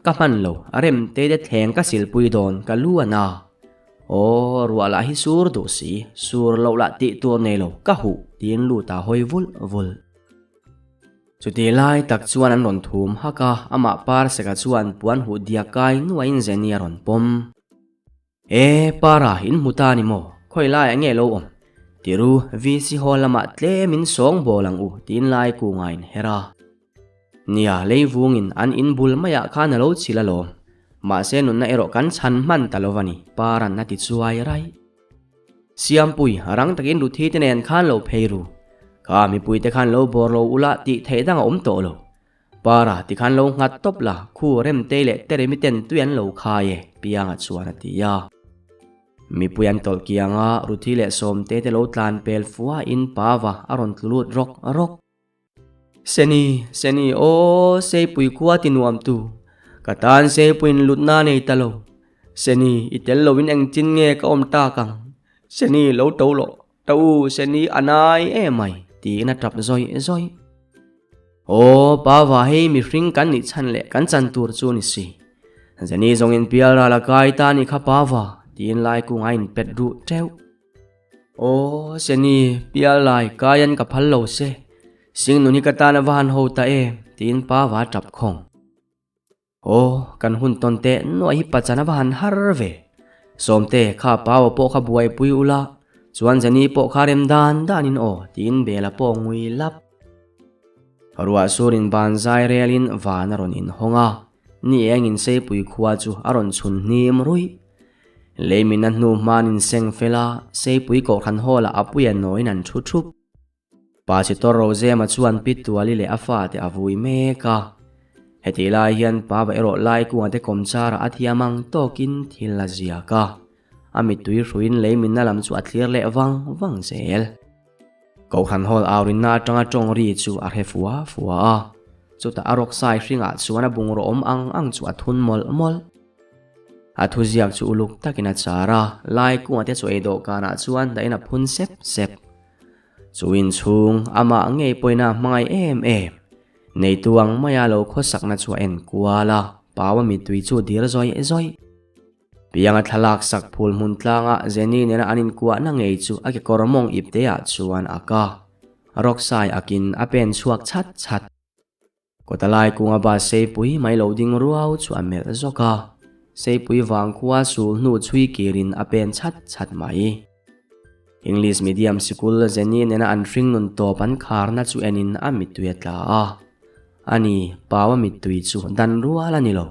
Ka hman lo, Remtei te thleng ka silpui dawn, ka lu a na. Aw, ruah lah hi sur duh si, sur loh lah tih tur nei lo, ka huh, tiin Lut a hawi vulh vulh. Chutih lai tak chuan an rawn thum hak a, amah Parseka chuan puan huh diak kai nuaiin Jenny a rawn pawm. E, Para, in hmu ta ni maw? Khawi laiah nge lo awm? Tiru, VC Hall lamah tlem in sawng bawl ang u, tiin lai kunga in her a. Nia, leivungin an in bul maiah khan a lo chhilh alawm. Mahse nunna erawh kan chhan hman ta lo va ni, Para'n a ti chuai raih. Siampui, rang takin Ruthi te nen khan lo phei ru. Kha mipui te khan lo bawr lo ula tih theih dang a awm tawh lo. Para ti khan lo nghat tawp la, khu Remtei leh Teremi ten tui an lo khai e, Pianga chuan a ti a. Mipui an tawlh kiang a, Ruthi leh Sawmte te lo tlan pel fuahin Pava a rawn tlu lut rawk rawk. Seni, Seni, aw Seipui khua ti nuam tu, ka tan Seipuiin lutna a nei ta lo. Seni, i tel loin engtin nge ka awm tak ang? Seni, lo to loh. Ta u, Seni a nai em mai, tiin a tap zawih zawih. Aw, Pava hei mihring kan nih chhan leh kan chan tur chu ni si. Zeni zawngin pial ral a kai ta ni kha Pava, tiin lai kung a inpet ruh teuh. Aw, Seni, pial lai kaian ka phal lo se, Singnun hi ka tan a va han ho ta em, tiin Pava a tap khawng. Aw, kan hun tawn teh nuaih hi pachan a va han har ve. Sawmte, kha Paua pawh kha buaipui ula, chuan Jenny pawh kha rem dan danin aw, tiin Bela pawh ngui lap. Ruah surin ban zai relin van a rawn inhawng a, ni engin Seipui khua chu a rawn chhun hnim ruih. Leimin a hnu hman inseng fel a, Seipui Kohhran Hall-ah Apuia nawiin an thu thup. Pastor Rozema chuan Pi Tuali leh a fate a vui mek a. Hetih lai hian Pava erawh Laikunga te kawmchara a thiam ang tawkin thil a ziak a. A mittui hruiin lei minna lam chu a thlir leh vang vang zel. Kohhran Hall aurinna atanga tawng ri chu a hre fua fua a. Chutah a rawksai hringah chuan a bungraw awm ang ang chu a thun mawlh mawlh. A thuziak chu uluk takin a char a, Laikunga te chaw ei dawhkanah chuan dahin a phun sep sep. Chu inchhung, amah ngei pawhin a hmangaih em em. Neitu ang maia lo khawsakna chu a en kual a, Paua mittui chu dir zawih zawih. Pianga thlalak sak phul hmun tlanga Jenny nena an inkuahna ngei chu a kekawr mawng ipteah chuan a ka. Rawksai akin a pen chhuak chhat chhat. Kawta lai kunga bus seipui mai lo ding ruau chu a melh zawk a, seipui vang khua sul hnu chhui kirin a pen chhat chhat mai. English medium sikul Jenny nena an hringnun tawp an kharna chu enin a mittui a tla a. Ani, Paua mittui chu dan rual a ni lo.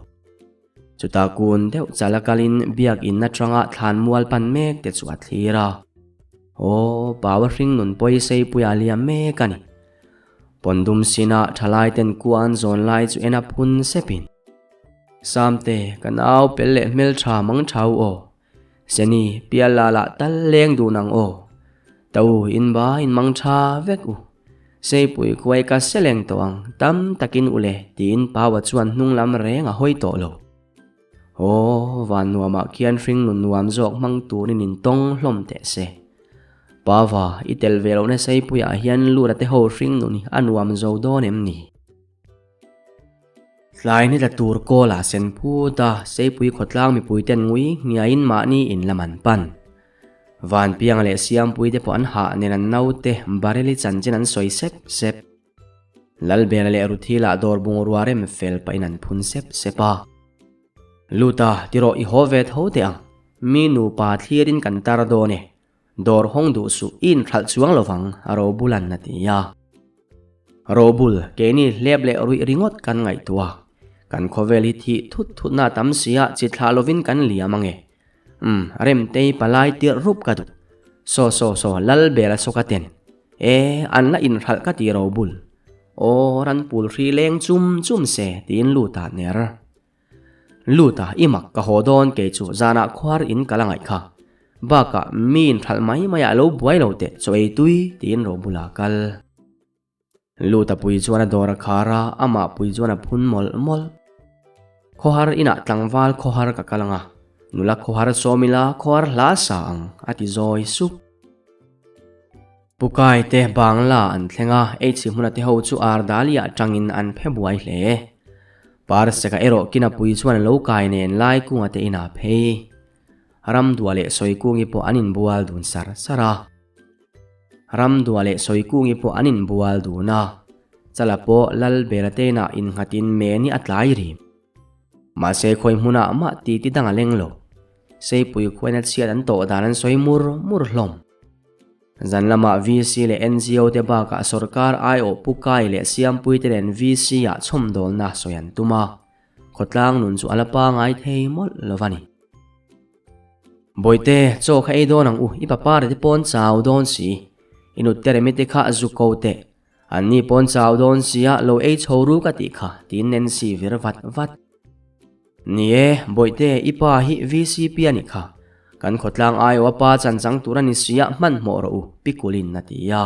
Chutah kun deuh chala kalin biakin atanga thlan mual pan mek te chu a thlir a. Aw, Paua hringnun pawi seipui a liam mek a ni. Pawndum sinah thalai ten kua an zawn lai chu en a phun sepin. Samte, ka nau pel leh hmeltha mang thau aw. Seni, pial la lah tal leng dun ang aw. Ta u, in ba in mang tha vek u. Seipui khuai ka seleng tawh ang, tam takin u le, tiin Paua chuan hnung lam reng a hawi tawh lo. Aw, van nuamah khian hringnun nuam zawk hmang turin in tawng hlawm teh se. Pava, i tel ve lohna Seipuiah hian Lura te ho hringnun hi a nuam zo dawn em ni? Tlai ni tla tur kawla sen phut a, Seipui khawtlang mipui ten ngui ngiain mahni in lam an pan. Vanpianga leh Siampui te pawh an hah nen an naute Bareli chanchin an sawi sep sep. Lalbela leh Ruthi lah dawr bungrua rem fel pahin an phun sep sep a. Luta, ti rawh i haw ve tho teh ang. Mi nupa thlirin kan tar dawn e. Dawr hawng duh suh, i inhralh chuang lo vang, Robulan a ti a. Robul, keini hlep leh ruih ringawt kan ngaihtuah. Kan khawvel hi thih thut thutna a tam si a, chi thlah lovin kan liam ange. Umm, Remtei palai tirh rup ka duh. Saw saw saw, Lalbela saw ka ten. E, an la inhralh ka ti ro bul. Aw, ran pul hri leng chum chum se, tiin Luta ner. Luta, i mak ka haw dawn kei chu zanah khuar in ka la ngaih kha. Bakah, mi inhralh mai maiah lo buai lo teh, chaw ei tui, tiin ro bulah kal. Luta pui chuan a dawr a khar a, amah pui chuan a phun mawlh mawlh. Khawhar inah tlangval khawhar ka kal ang a, nula khawhar sawm ila khawhar hla sa ang, a ti zawi sup. Pukai te Bangla an thleng a, Eichhi hmuna te ho chu Ardali ah tangin an phe buai hle. Parseka erawh kina pui chuan a lo kai nen Laikunga te inah phei. Ramdua leh Sawikungi pawh an inbual dun sar sar a. Ramdua leh Sawikungi pawh an inbual dun a. Chala pawh Lalbela te inah innghatin Meni a tlai rih. Mahse khawi hmunah mah titi dang a leng lo. Seipui khuain a chhiat an tawh dan an sawi mur mur hlawm. Zan lamah VC leh NGO te bakah sorkar aiawh Pu Kai leh Siampui te nen VC ah chhawmdawlna sawi an tum a. Khawtlang nun chu a la pangai thei mawlh lo va ni. Bawihte, chaw kha ei dawn ang u, i papa reti pawn chau dawn si. I nute remi te kha zu ko teh. Anni pawn chau dawn sia, lo ei chho ru ka tih kha, tiin Nancy vir vat vat. Ni e, Bawihte, i pa hi VCP a nih kha. Kan khawtlang aiawh a pa chan chang tur a ni sia hmanhmawh rawh u, Pi Kulin a ti a.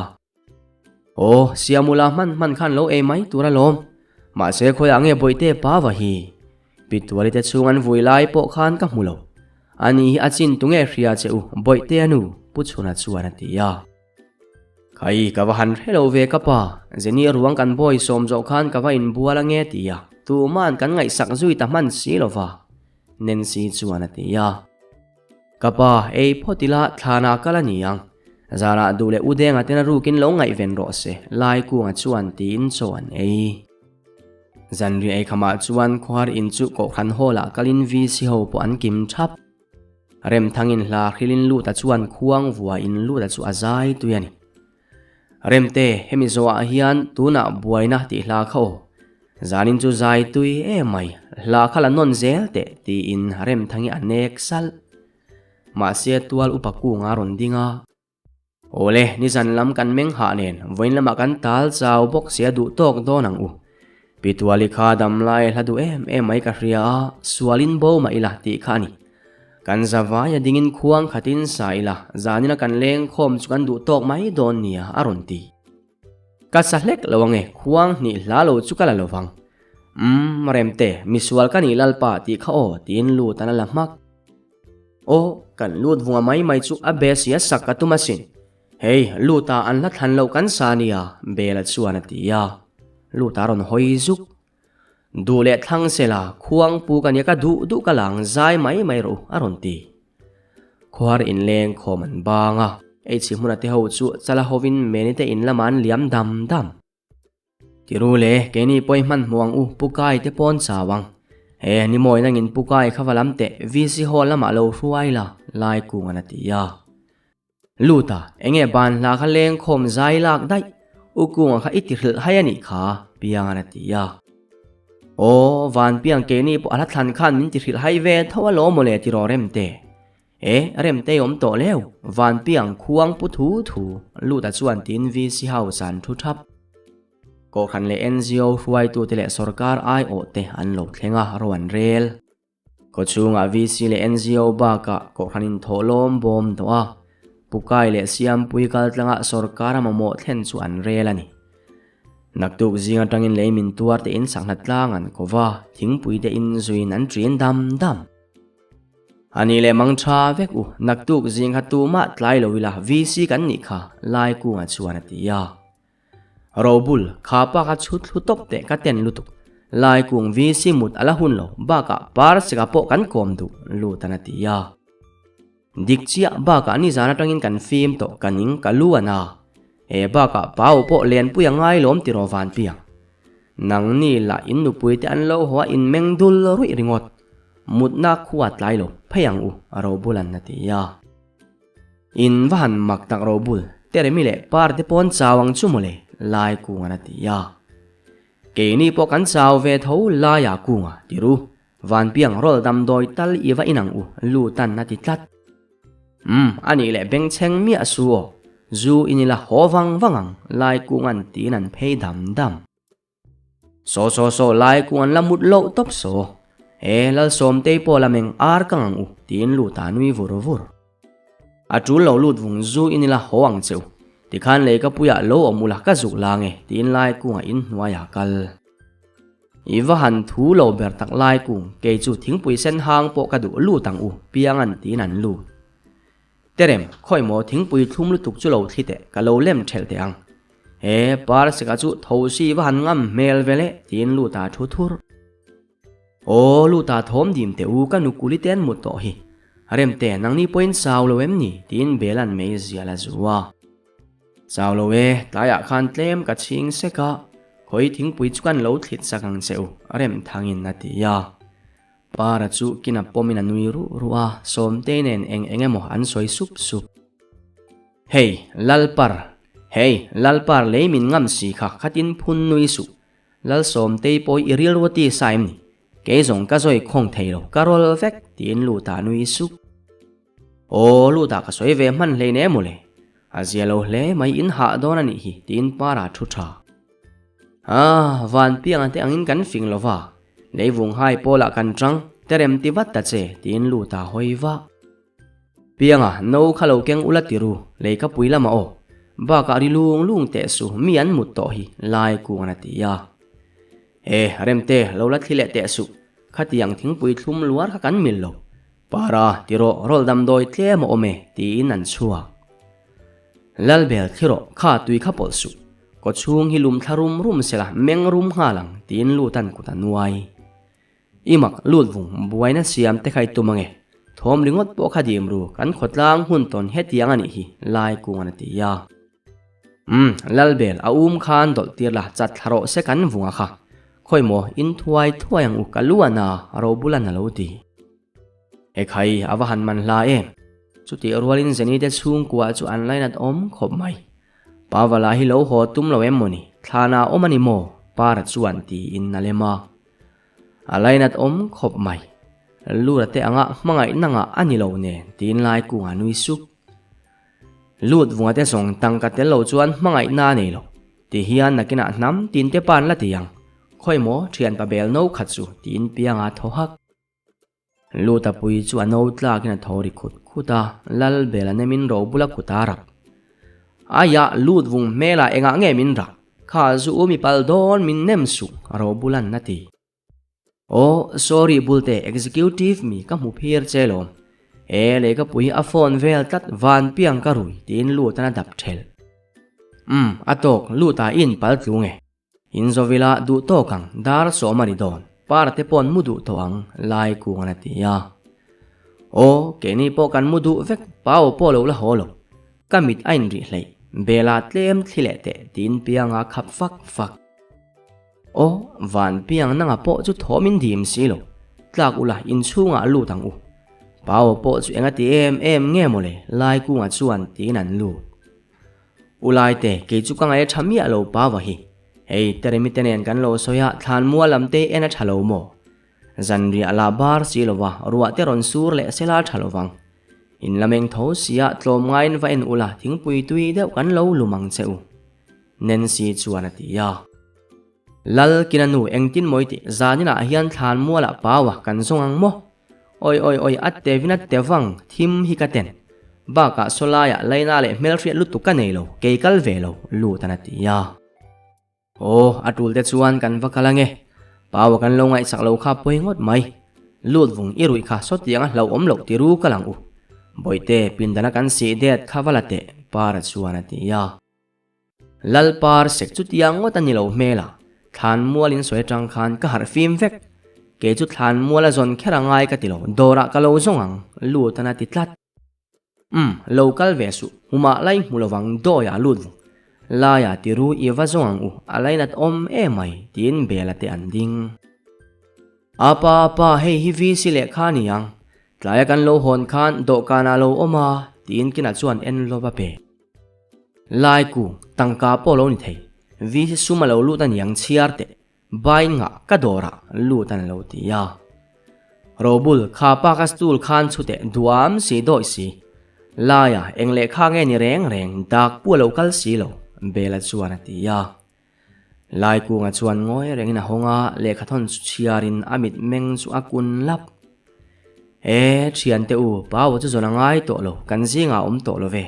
Aw, Siamula hman hman khan lo ei mai tur alawm. Mahse khawiah nge Bawihte pa va hi? Pi Tuali te chhung an vui lai pawh khan ka hmu lo. Ani hi a chin tu nge hria che u, Bawihte a nu, Pu Chhuna chuan a ti a. Khai, ka va han hre lo ve ka pa, Jenny ruang kan bawi sawm zawh khan ka va inbual ange ti a, tuma'n kan ngaihsak zui ta hman si lo va, Nancy chuan a ti a. Ka pa, ei phawt ila thlanah kal a ni ang, zanah duh leh Udenga tena rukin lo ngaihven rawh se, Laikunga chuan tiin chaw an ei. Zanriah eikhamah chuan khuar in chu Kohhran Hall ah kalin VC ho pawh an kim thap. Remthangin hla hrilin Luta chuan khuang vuain Luta chu a zai tui a ni. Remte, hemi zawhah hian tunah buaina tih hla kha aw. Zanin chu zai tui em mai, hla kha la nawn zel teh tiin Remthangi a nek salh. Mahse tual upa kunga rawn ding a. Awle, nizan lam kan meng hah nen, vawiin lamah kan tal chau bawk sia duh tawk dawn ang u. Pi Tuali kha damlai hla duh em em mai ka hria a, sualin bo mah ila tih kha a ni. Kan zavaia dingin khuang khatin sa ila, zanina kan leng khawm chu kan duh tawk mai dawn nia a rawn ti. Ka sa hlek lo ange, khuang hnih hla lo chu ka la lo vang. Umm, Remte, misual ka nih Lalpa tih kha aw, tiin lut an a la hmak. Aw, kan lut vunga mai mai chu a be sia sak ka tum asin. Hei, Luta an hla thlan loh kan sa nia, Bela chuan a ti a. Luta rawn hawi zuk. Duh leh thlang sela, khuang pu ka nia ka duh duh ka lang zai mai mai rawh u, a rawn ti. Khuar inleng khawm an bang a, eichhi hmuna te ho chu chala hovin Meni te in lamah an liam dam dam. Tiru le, keini pawi hmanhmawh ang u, Pu Kai te pawn chau ang. He, ni mawi nangin Pu Kai kha va lam teh, VC Hall lamah lo hruai la, Lai Kungan a ti a. Luta, enge ban hla kha leng khawm zai lak daih, U Kunga kha i ti hrilh hai a nih kha, Piangan a ti a. Aw, Van Piang keini pawh a hla thlan khan min ti hrilh hai ve tho alawm mawle tiraw Remte. E, Remtei awm tawh leu, Vanpiang khuang pu thu thu, Luta chuan tiin VC House an thu thap. Kohhran leh NGO hruaitute leh sawrkar aiawhte an lo thleng a, ro an rel. Khawchhungah VC leh NGO bakah kohhran inthawhlawm bawm tawh a, Pukai leh Siampui kaltlanga sawrkar a mamawh thlen chu an rel a ni. Naktuk zing atangin lei min tuarte in sangha tlang an ko va, thingpui te in zuiin an ṭin dam dam. A nih leh mang tha vek u, naktuk zing kha tumah tlai lo ila VC kan nih kha, Laikunga chuan a ti a. Robul, kha pa kha chhut thlu tawp teh ka ten lutuk. Laikung VC mut a la hun lo, bakah Parsika pawh kan kawm duh, Lutan a ti a. Dik chiah, bakah nizan atangin kan fim tawh, ka ning ka lu a na. He bakah Pau pawh Lenpui a ngai lawm tiraw Vanpiang. Nangni lah in nupui te an lo haw a in meng dul ruih ringawt. Mutna khua tlai lo phei ang u, Robulan a ti a. In va han mak tak Robul, Teremi leh Par te pawn chau ang chu mawle, Lai Kungan a ti a. Keini pawh kan chau ve tho Laia Kunga ti ru, Vanpiang rawl damdawi tal i va in ang u, Lutan a ti tlat. Umm, a nih leh bengchheng miah su aw, zu in ila haw vang vang ang, Lai Kungan tiin an phei dam dam. Saw saw saw lai kung an la mut loh tawp saw. He Lalsawmtei pawh la meng ar kang ang u tiin lut a nui vur vur. A tul lo lut vung zu in ila haw ang che u. Tikhan leikapuiah lo awm ula ka zuk la nge tiin lai kungah in hnuaiah kal. I va han thu lo ber tak lai kung kei chu thingpui sen hang pawh ka duh lut ang u piangan tiin an lut. Terem, khawi maw thingpui thlum lutuk chu lo thli teh, ka lo lem thelh teh ang. He Parsika chu thosi va han ngam hmel ve le, tiin Luta thu thur. Aw, Luta thawm dim teh u, ka nukuli te an mut tawh hi. Remte, nangni pawhin chau lo em ni? tiin Bela'n mei zial a zu a. Chau lo e, tlaiah khan tlem ka chhing sek a, khawi thingpui chu kan lo thlit sak ang che u, Remthangin a ti a. Para chu kina pawmin a nui ruh ruh a, Sawmtei nen eng eng emaw an sawi sup sup. Hei, Lalpar, hei, Lalpar lei min ngam si kha khatin phun nui suh. Lal Sawmtei pawh i rilru a ti sa em ni? Kei zawng ka zawi khawng thei lo, ka rawl vek, tiin Luta nui sup. Aw, Luta ka sawi ve hman hlein em mawle. A zia lo hle mai in hah dawn a nih hi, tiin Para thu tha. Ah, van pianga te angin kan fing lo va, leivung hai pawlah kan chang, te rem ti vat ta che, tiin Luta hawi vah. Pianga, no kha lo keng ula ti ru, lei ka pui lama aw. Bakah ri lung lung teh su, mi an mut tawh hi, lai kung an a ti a. E, Remte, lo la thli leh teh suh, khatiang thingpui thlum luar kha kan mil lo. Para, ti rawh, rawl damdawi tlem a awm e, tiin an chhuak. Lalbel thli rawh, kha tui kha pawlh suh. Kawchhung hi lum thla rum rum sela, meng rum nghal ang, tiin lut an kut a nuai. I mak lut vung buaina siam te kha i tum ange. Thawm ringawt pawh kha dim ru, kan khawtlang hun tawn hetiang a nih hi, lai kungan a ti a. Umm, Lalbel, a um khan dawlh tir la, chat thla rawh se kan vunga kha. Khawi maw, in thuai thuai ang u, ka lu a na, Robulan a lo ti. Ekhai, a va han man hla em. Chutih rualin Jenny te chhungkua chu an lainat awm khawp mai. Pavala hi lo haw tum lo em mawni, thlana awm a ni maw? Para chuan tiin a lem a. A lainat awm khawp mai. Lura te anga hmangaih nangah a ni lo nen tiin lai kungah nui sup. Lut vunga te zawng tangka tel lo chuan hmangaihna a nei lo. Ti hian nakinah hnam tin te pan la ti ang. Khawi maw thianpa bel no khat chu tiin pianga thaw hak. Luta pui chu a no tlakin a tho ri khut khut a, Lal bel a nemin ro bula kut a rap. Aia, lut vung hmelah engah nge min rak? Kha zu u mi pal dawn min nem suh, ro bulan a ti. Aw, sorry Bulte, executive mi ka hmu phir che lawm. E, lehkapui a phone vel tlat van piang ka rui tiin lutan a dap thelh. Umm, a tawk, luta i inpal tlung e. In Zawila duh tawk ang, dar sawm a ni dawn, para te paw'n mu duh tawh ang, lai kung an a ti a. Aw, keini pawh kan mu duh vek, pau pawh lo la haw lo. Ka mit a inrih hleih, bela tlem thli leh teh tiin pianga khap fak fak. Aw, van piang nanga pawh chu thawm in dim si lo, tlak ula inchhungah lut ang u. Pau pawh chu eng a ti em em nge mawle, lai kungah chuan tiin an lut. U Laite, kei chu ka ngaih a tha miah lo pa va hi. Hei, Teremi te nen kan lo sawi a, thlan mua lam te en a tha lo maw? Zanriah la bar si lo va, ruah te rawn sur leh sela a tha lo vang. In la meng tho sia, tlawm ngaiin va en ula, thingpui tui deuh kan lo lum ang che u. Nancy chuan a ti a. Lal kina nu engtin mawi tih zaninah hian thlan mualah paua kan zawng ang maw? Awi awi awi a tevin a tevang thim hi ka ten. Bakah sawlaiah laina leh hmelhriat lutuk ka nei lo, kei kal ve lo, Lutan a ti a. Aw, a tul te chuan kan va kal ange. Paua kan lo ngaihsak lo kha pawi ngawt mai. Lut vung i ruih kha sawtiang a hlauhawm loh ti ru kal ang u. Bawihte, pindana kan sih det kha va la teh, Para chuan a ti a. Lalpar sek chutia ngawt a ni lo hmel a, thlan mual in sawi atang khan ka harh fim vek. Kei chu thlan mual a zawn kher a ngai ka ti lo, dawrah ka lo zawng ang, lut an a ti tlat. Umm, lo kal ve suh, humah lai hmu lovang dawiah lut vung. Laia ti ru i va zawng ang u, a lainat awm emai, tiin Bela te an ding. Apa, apa, hei hi VC lehkha a ni ang. Tlaia kan lo hawn khan dawhkanah a lo awm a, tiin kinah chuan envelope a pe. Lai kung, tangka pawh lo ni thei. VC sum a lo lut a niang chhiar teh. Bai ngah ka dawrah lut an lo ti a. Robul, kha pa ka stool khan chhu teh duam si dawih si. Laia, eng lehkha nge ni reng reng, dak pu a lo kal si lo, Bela chuan a ti a. Lai kunga chuan ngawi rengin a hawng a, lehkhathawn chu chhiarin a mit meng chu a kun lap. E, thiante u, Paua chu zawn a ngai tawh lo, kan zingah a awm tawh lo ve.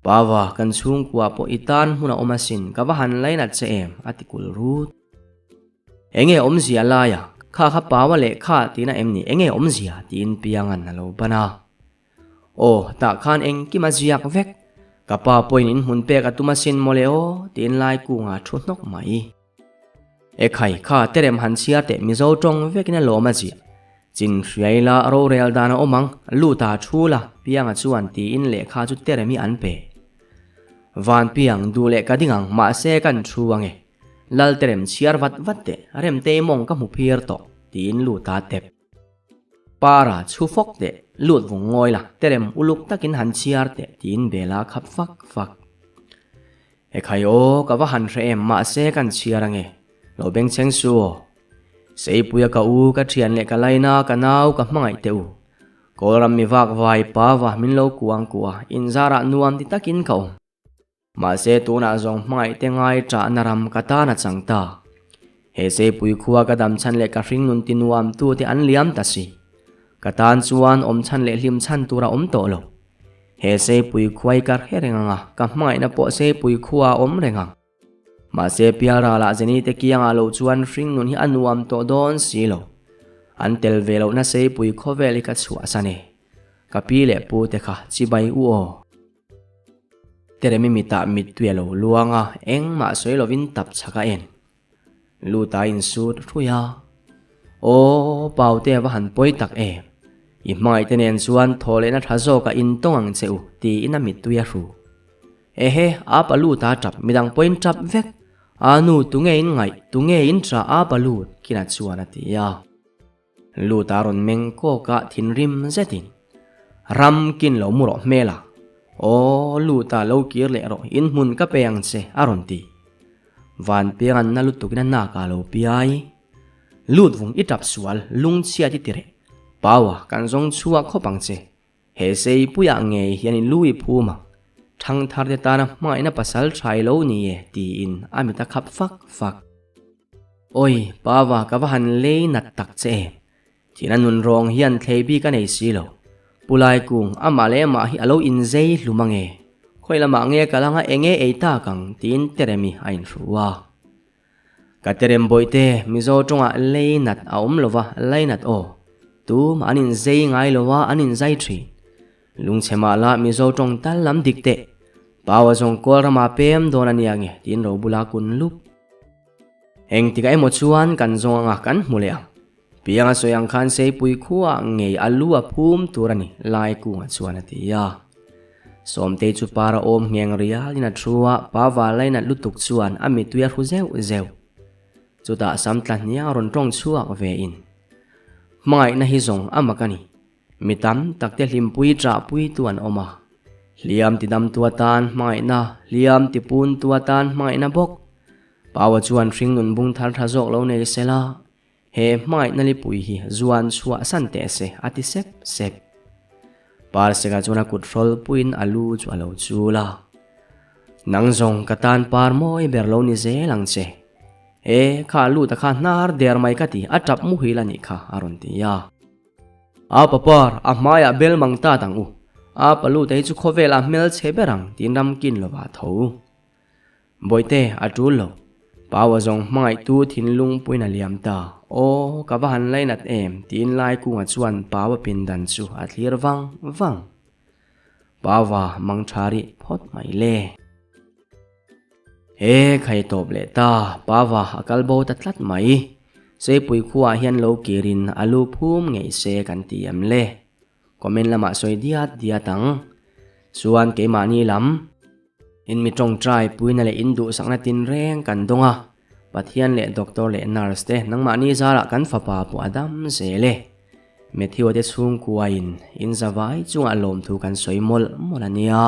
Paua, kan chhungkua pawh i tan hmun a awm asin, ka va han lainat che em, a ti kul rut. Enge awmzia laia, kha kha Paua lehkha tihna em ni, enge awmzia? tiin Pianga'n a lo ban a. Aw, tah khan engkim a ziak vek. Ka pa pawhin in hmun pek a tum asin mawle aw, tiin lai kungah a thu hnawk mai. Ekhai, kha terem han chhiar teh Mizo tawng vekin a lawm a ziah. Chin hriai la rorel dan a awm ang, lut a thu la, Pianga chuan tiin lehkha chu terem hi an pe. Van Piang, duh leh ka ding ang, mahse kan thu ange. Lal terem chhiar vat vat teh, Remtei mawng ka hmu phir tawh, tiin lut a tep. Para chhu fawk teh, lut vung ngawi la, terem uluk takin han chhiar teh tiin Bela khap fak fak. Ekhai aw, ka va han hre em, mahse kan chhiar ange, lo bengchheng su aw. Seipuia ka u, ka thian leh ka laina, ka nau, ka hmangaih teh u. Kawlram mi vak vai pa va min lo kuang kuah, inzarah nuam ti takin ka awm. Mahse tunah zawng hmangaih te ngai ṭahna ram ka tan a chang ta. He Seipui khua ka dam chhan leh ka hringnun ti nuam tu te an liam ta si. Ka tan chuan awm chhan leh hlim chhan tur a awm tawh lo. He Seipui khua hi ka hre reng ang a, ka hmangaihna pawh Seipui khua a awm reng ang. Mahse Pialralah Jenny te kiangah lo chuan hringnun hi a nuam tawh dawn si lo. An tel ve lohna Seipui khawvel hi ka chhuahsan e. Ka pi leh pu te kha chibai u aw. Teremi mitah mittui a lo luang a, engmah sawi lovin tap chak a en. Lut a insut hrui a. Aw, Paute a va han pawi tak em. I hmangaihte nen chuan thaw lehna tha zawkah intawng ang che u, tiin a mittui a hru. Ehe, a pa lut a tap, midang pawhin tap vek. A nu, tunge in ngaih, tunge in tah a pa lut, Kina chuan a ti a. Lut a rawn meng kawk a, thinrim zetin, Ram kin lo mu rawh hmel a. Aw, lut a, lo kir leh rawh, in hmun ka pe ang che, a rawn ti. Vanpiang an na lutukin a nak a lo piai. Lut vung i tap sual, lungchhiat i ti reh. Paua, kan zawng chhuak khawp ang che. He Seipuiah ngei hian in lu i phum ang. Thangtharte tana hmangaihna pasal tha i lo ni e, tiin a mit a khap fak fak. Awi, Pava, ka va han lei nat tak che em. Thina nun rawng hian thlei bik a nei si lo. Pu Laikung, amah leh amah hi a lo inzei hlum ange. Khawi lamah nge ka langa enge ei tak ang, tiin Teremi a inhru a. Ka terem bawihte, Mizo tawngah lei nat a awm lova, lei nat aw. Tum an inzei ngai lova an inzai thin. Lungchhe mah la Mizo tawng tal lam dik teh. Paua zawng kawl ramah pem dawn a nia nge tiin ro bula kun lup. Engtikah emaw chuan kan zawng anga kan hmu leh ang. Pianga sawi ang khan Seipui khuaah ngei a lu a phum tur a ni, Laikunga chuan a ti a. Sawmtei chu para awm ngheng rialin a thu a, pa Valainat lutuk chuan a mittui a hru zeuh zeuh. Chutah sam tla hniang a rawn tawng chhuak ve in. Hmangaihna hi zawng a mak a ni. Mi tam takte hlimpui ṭahpuitu an awm a. Hliam tidamtu atan hmangaihna, hliam tipuntu atan hmangaihna bawk. Paua chuan hringnun bung thar ṭha zawk lo nei sela, He hmangaihna lipui hi zuan chhuah san teh se, a ti sep sep. Parseka chuan a kut hrawl puiin a lu chu a lo chul a. Nang zawng ka tan par mawi ber lo ni zel ang che. E, kha lut a kha hnar der mai ka ti, a tap muhil a nih kha, a rawn ti a. A pa par, a hmaiah bel mang ta dang u. A pa lut a hi chu khawvelah hmelchhe ber ang, tiin ramkin lovah a tho. Bawihte, a tul lo. Paua zawng hmangaihtu thinlung puiin a liam ta. Aw, ka va han lainat em, tiin Laikunga chuan Paua pindan chu a thlir vang vang. Paua mang tha rih phawt mai le. He khai tawp leh ta, Paua a kal bo ta tlat mai. Seipui khuaah hian lo kirin a lu phum ngei se kan ti em le. Comment lamah sawi diat diat ang. Chuan keimahni lam. In mi tawngtai puina leh in duhsakna tinreng kan dawng a, Pathian leh doctor leh nurse te nangmahni zarah kan fapa pawh a dam zel e. Matthew-a te chhungkuain in zavai chungah lawmthu kan sawi mawlh mawlh a nia.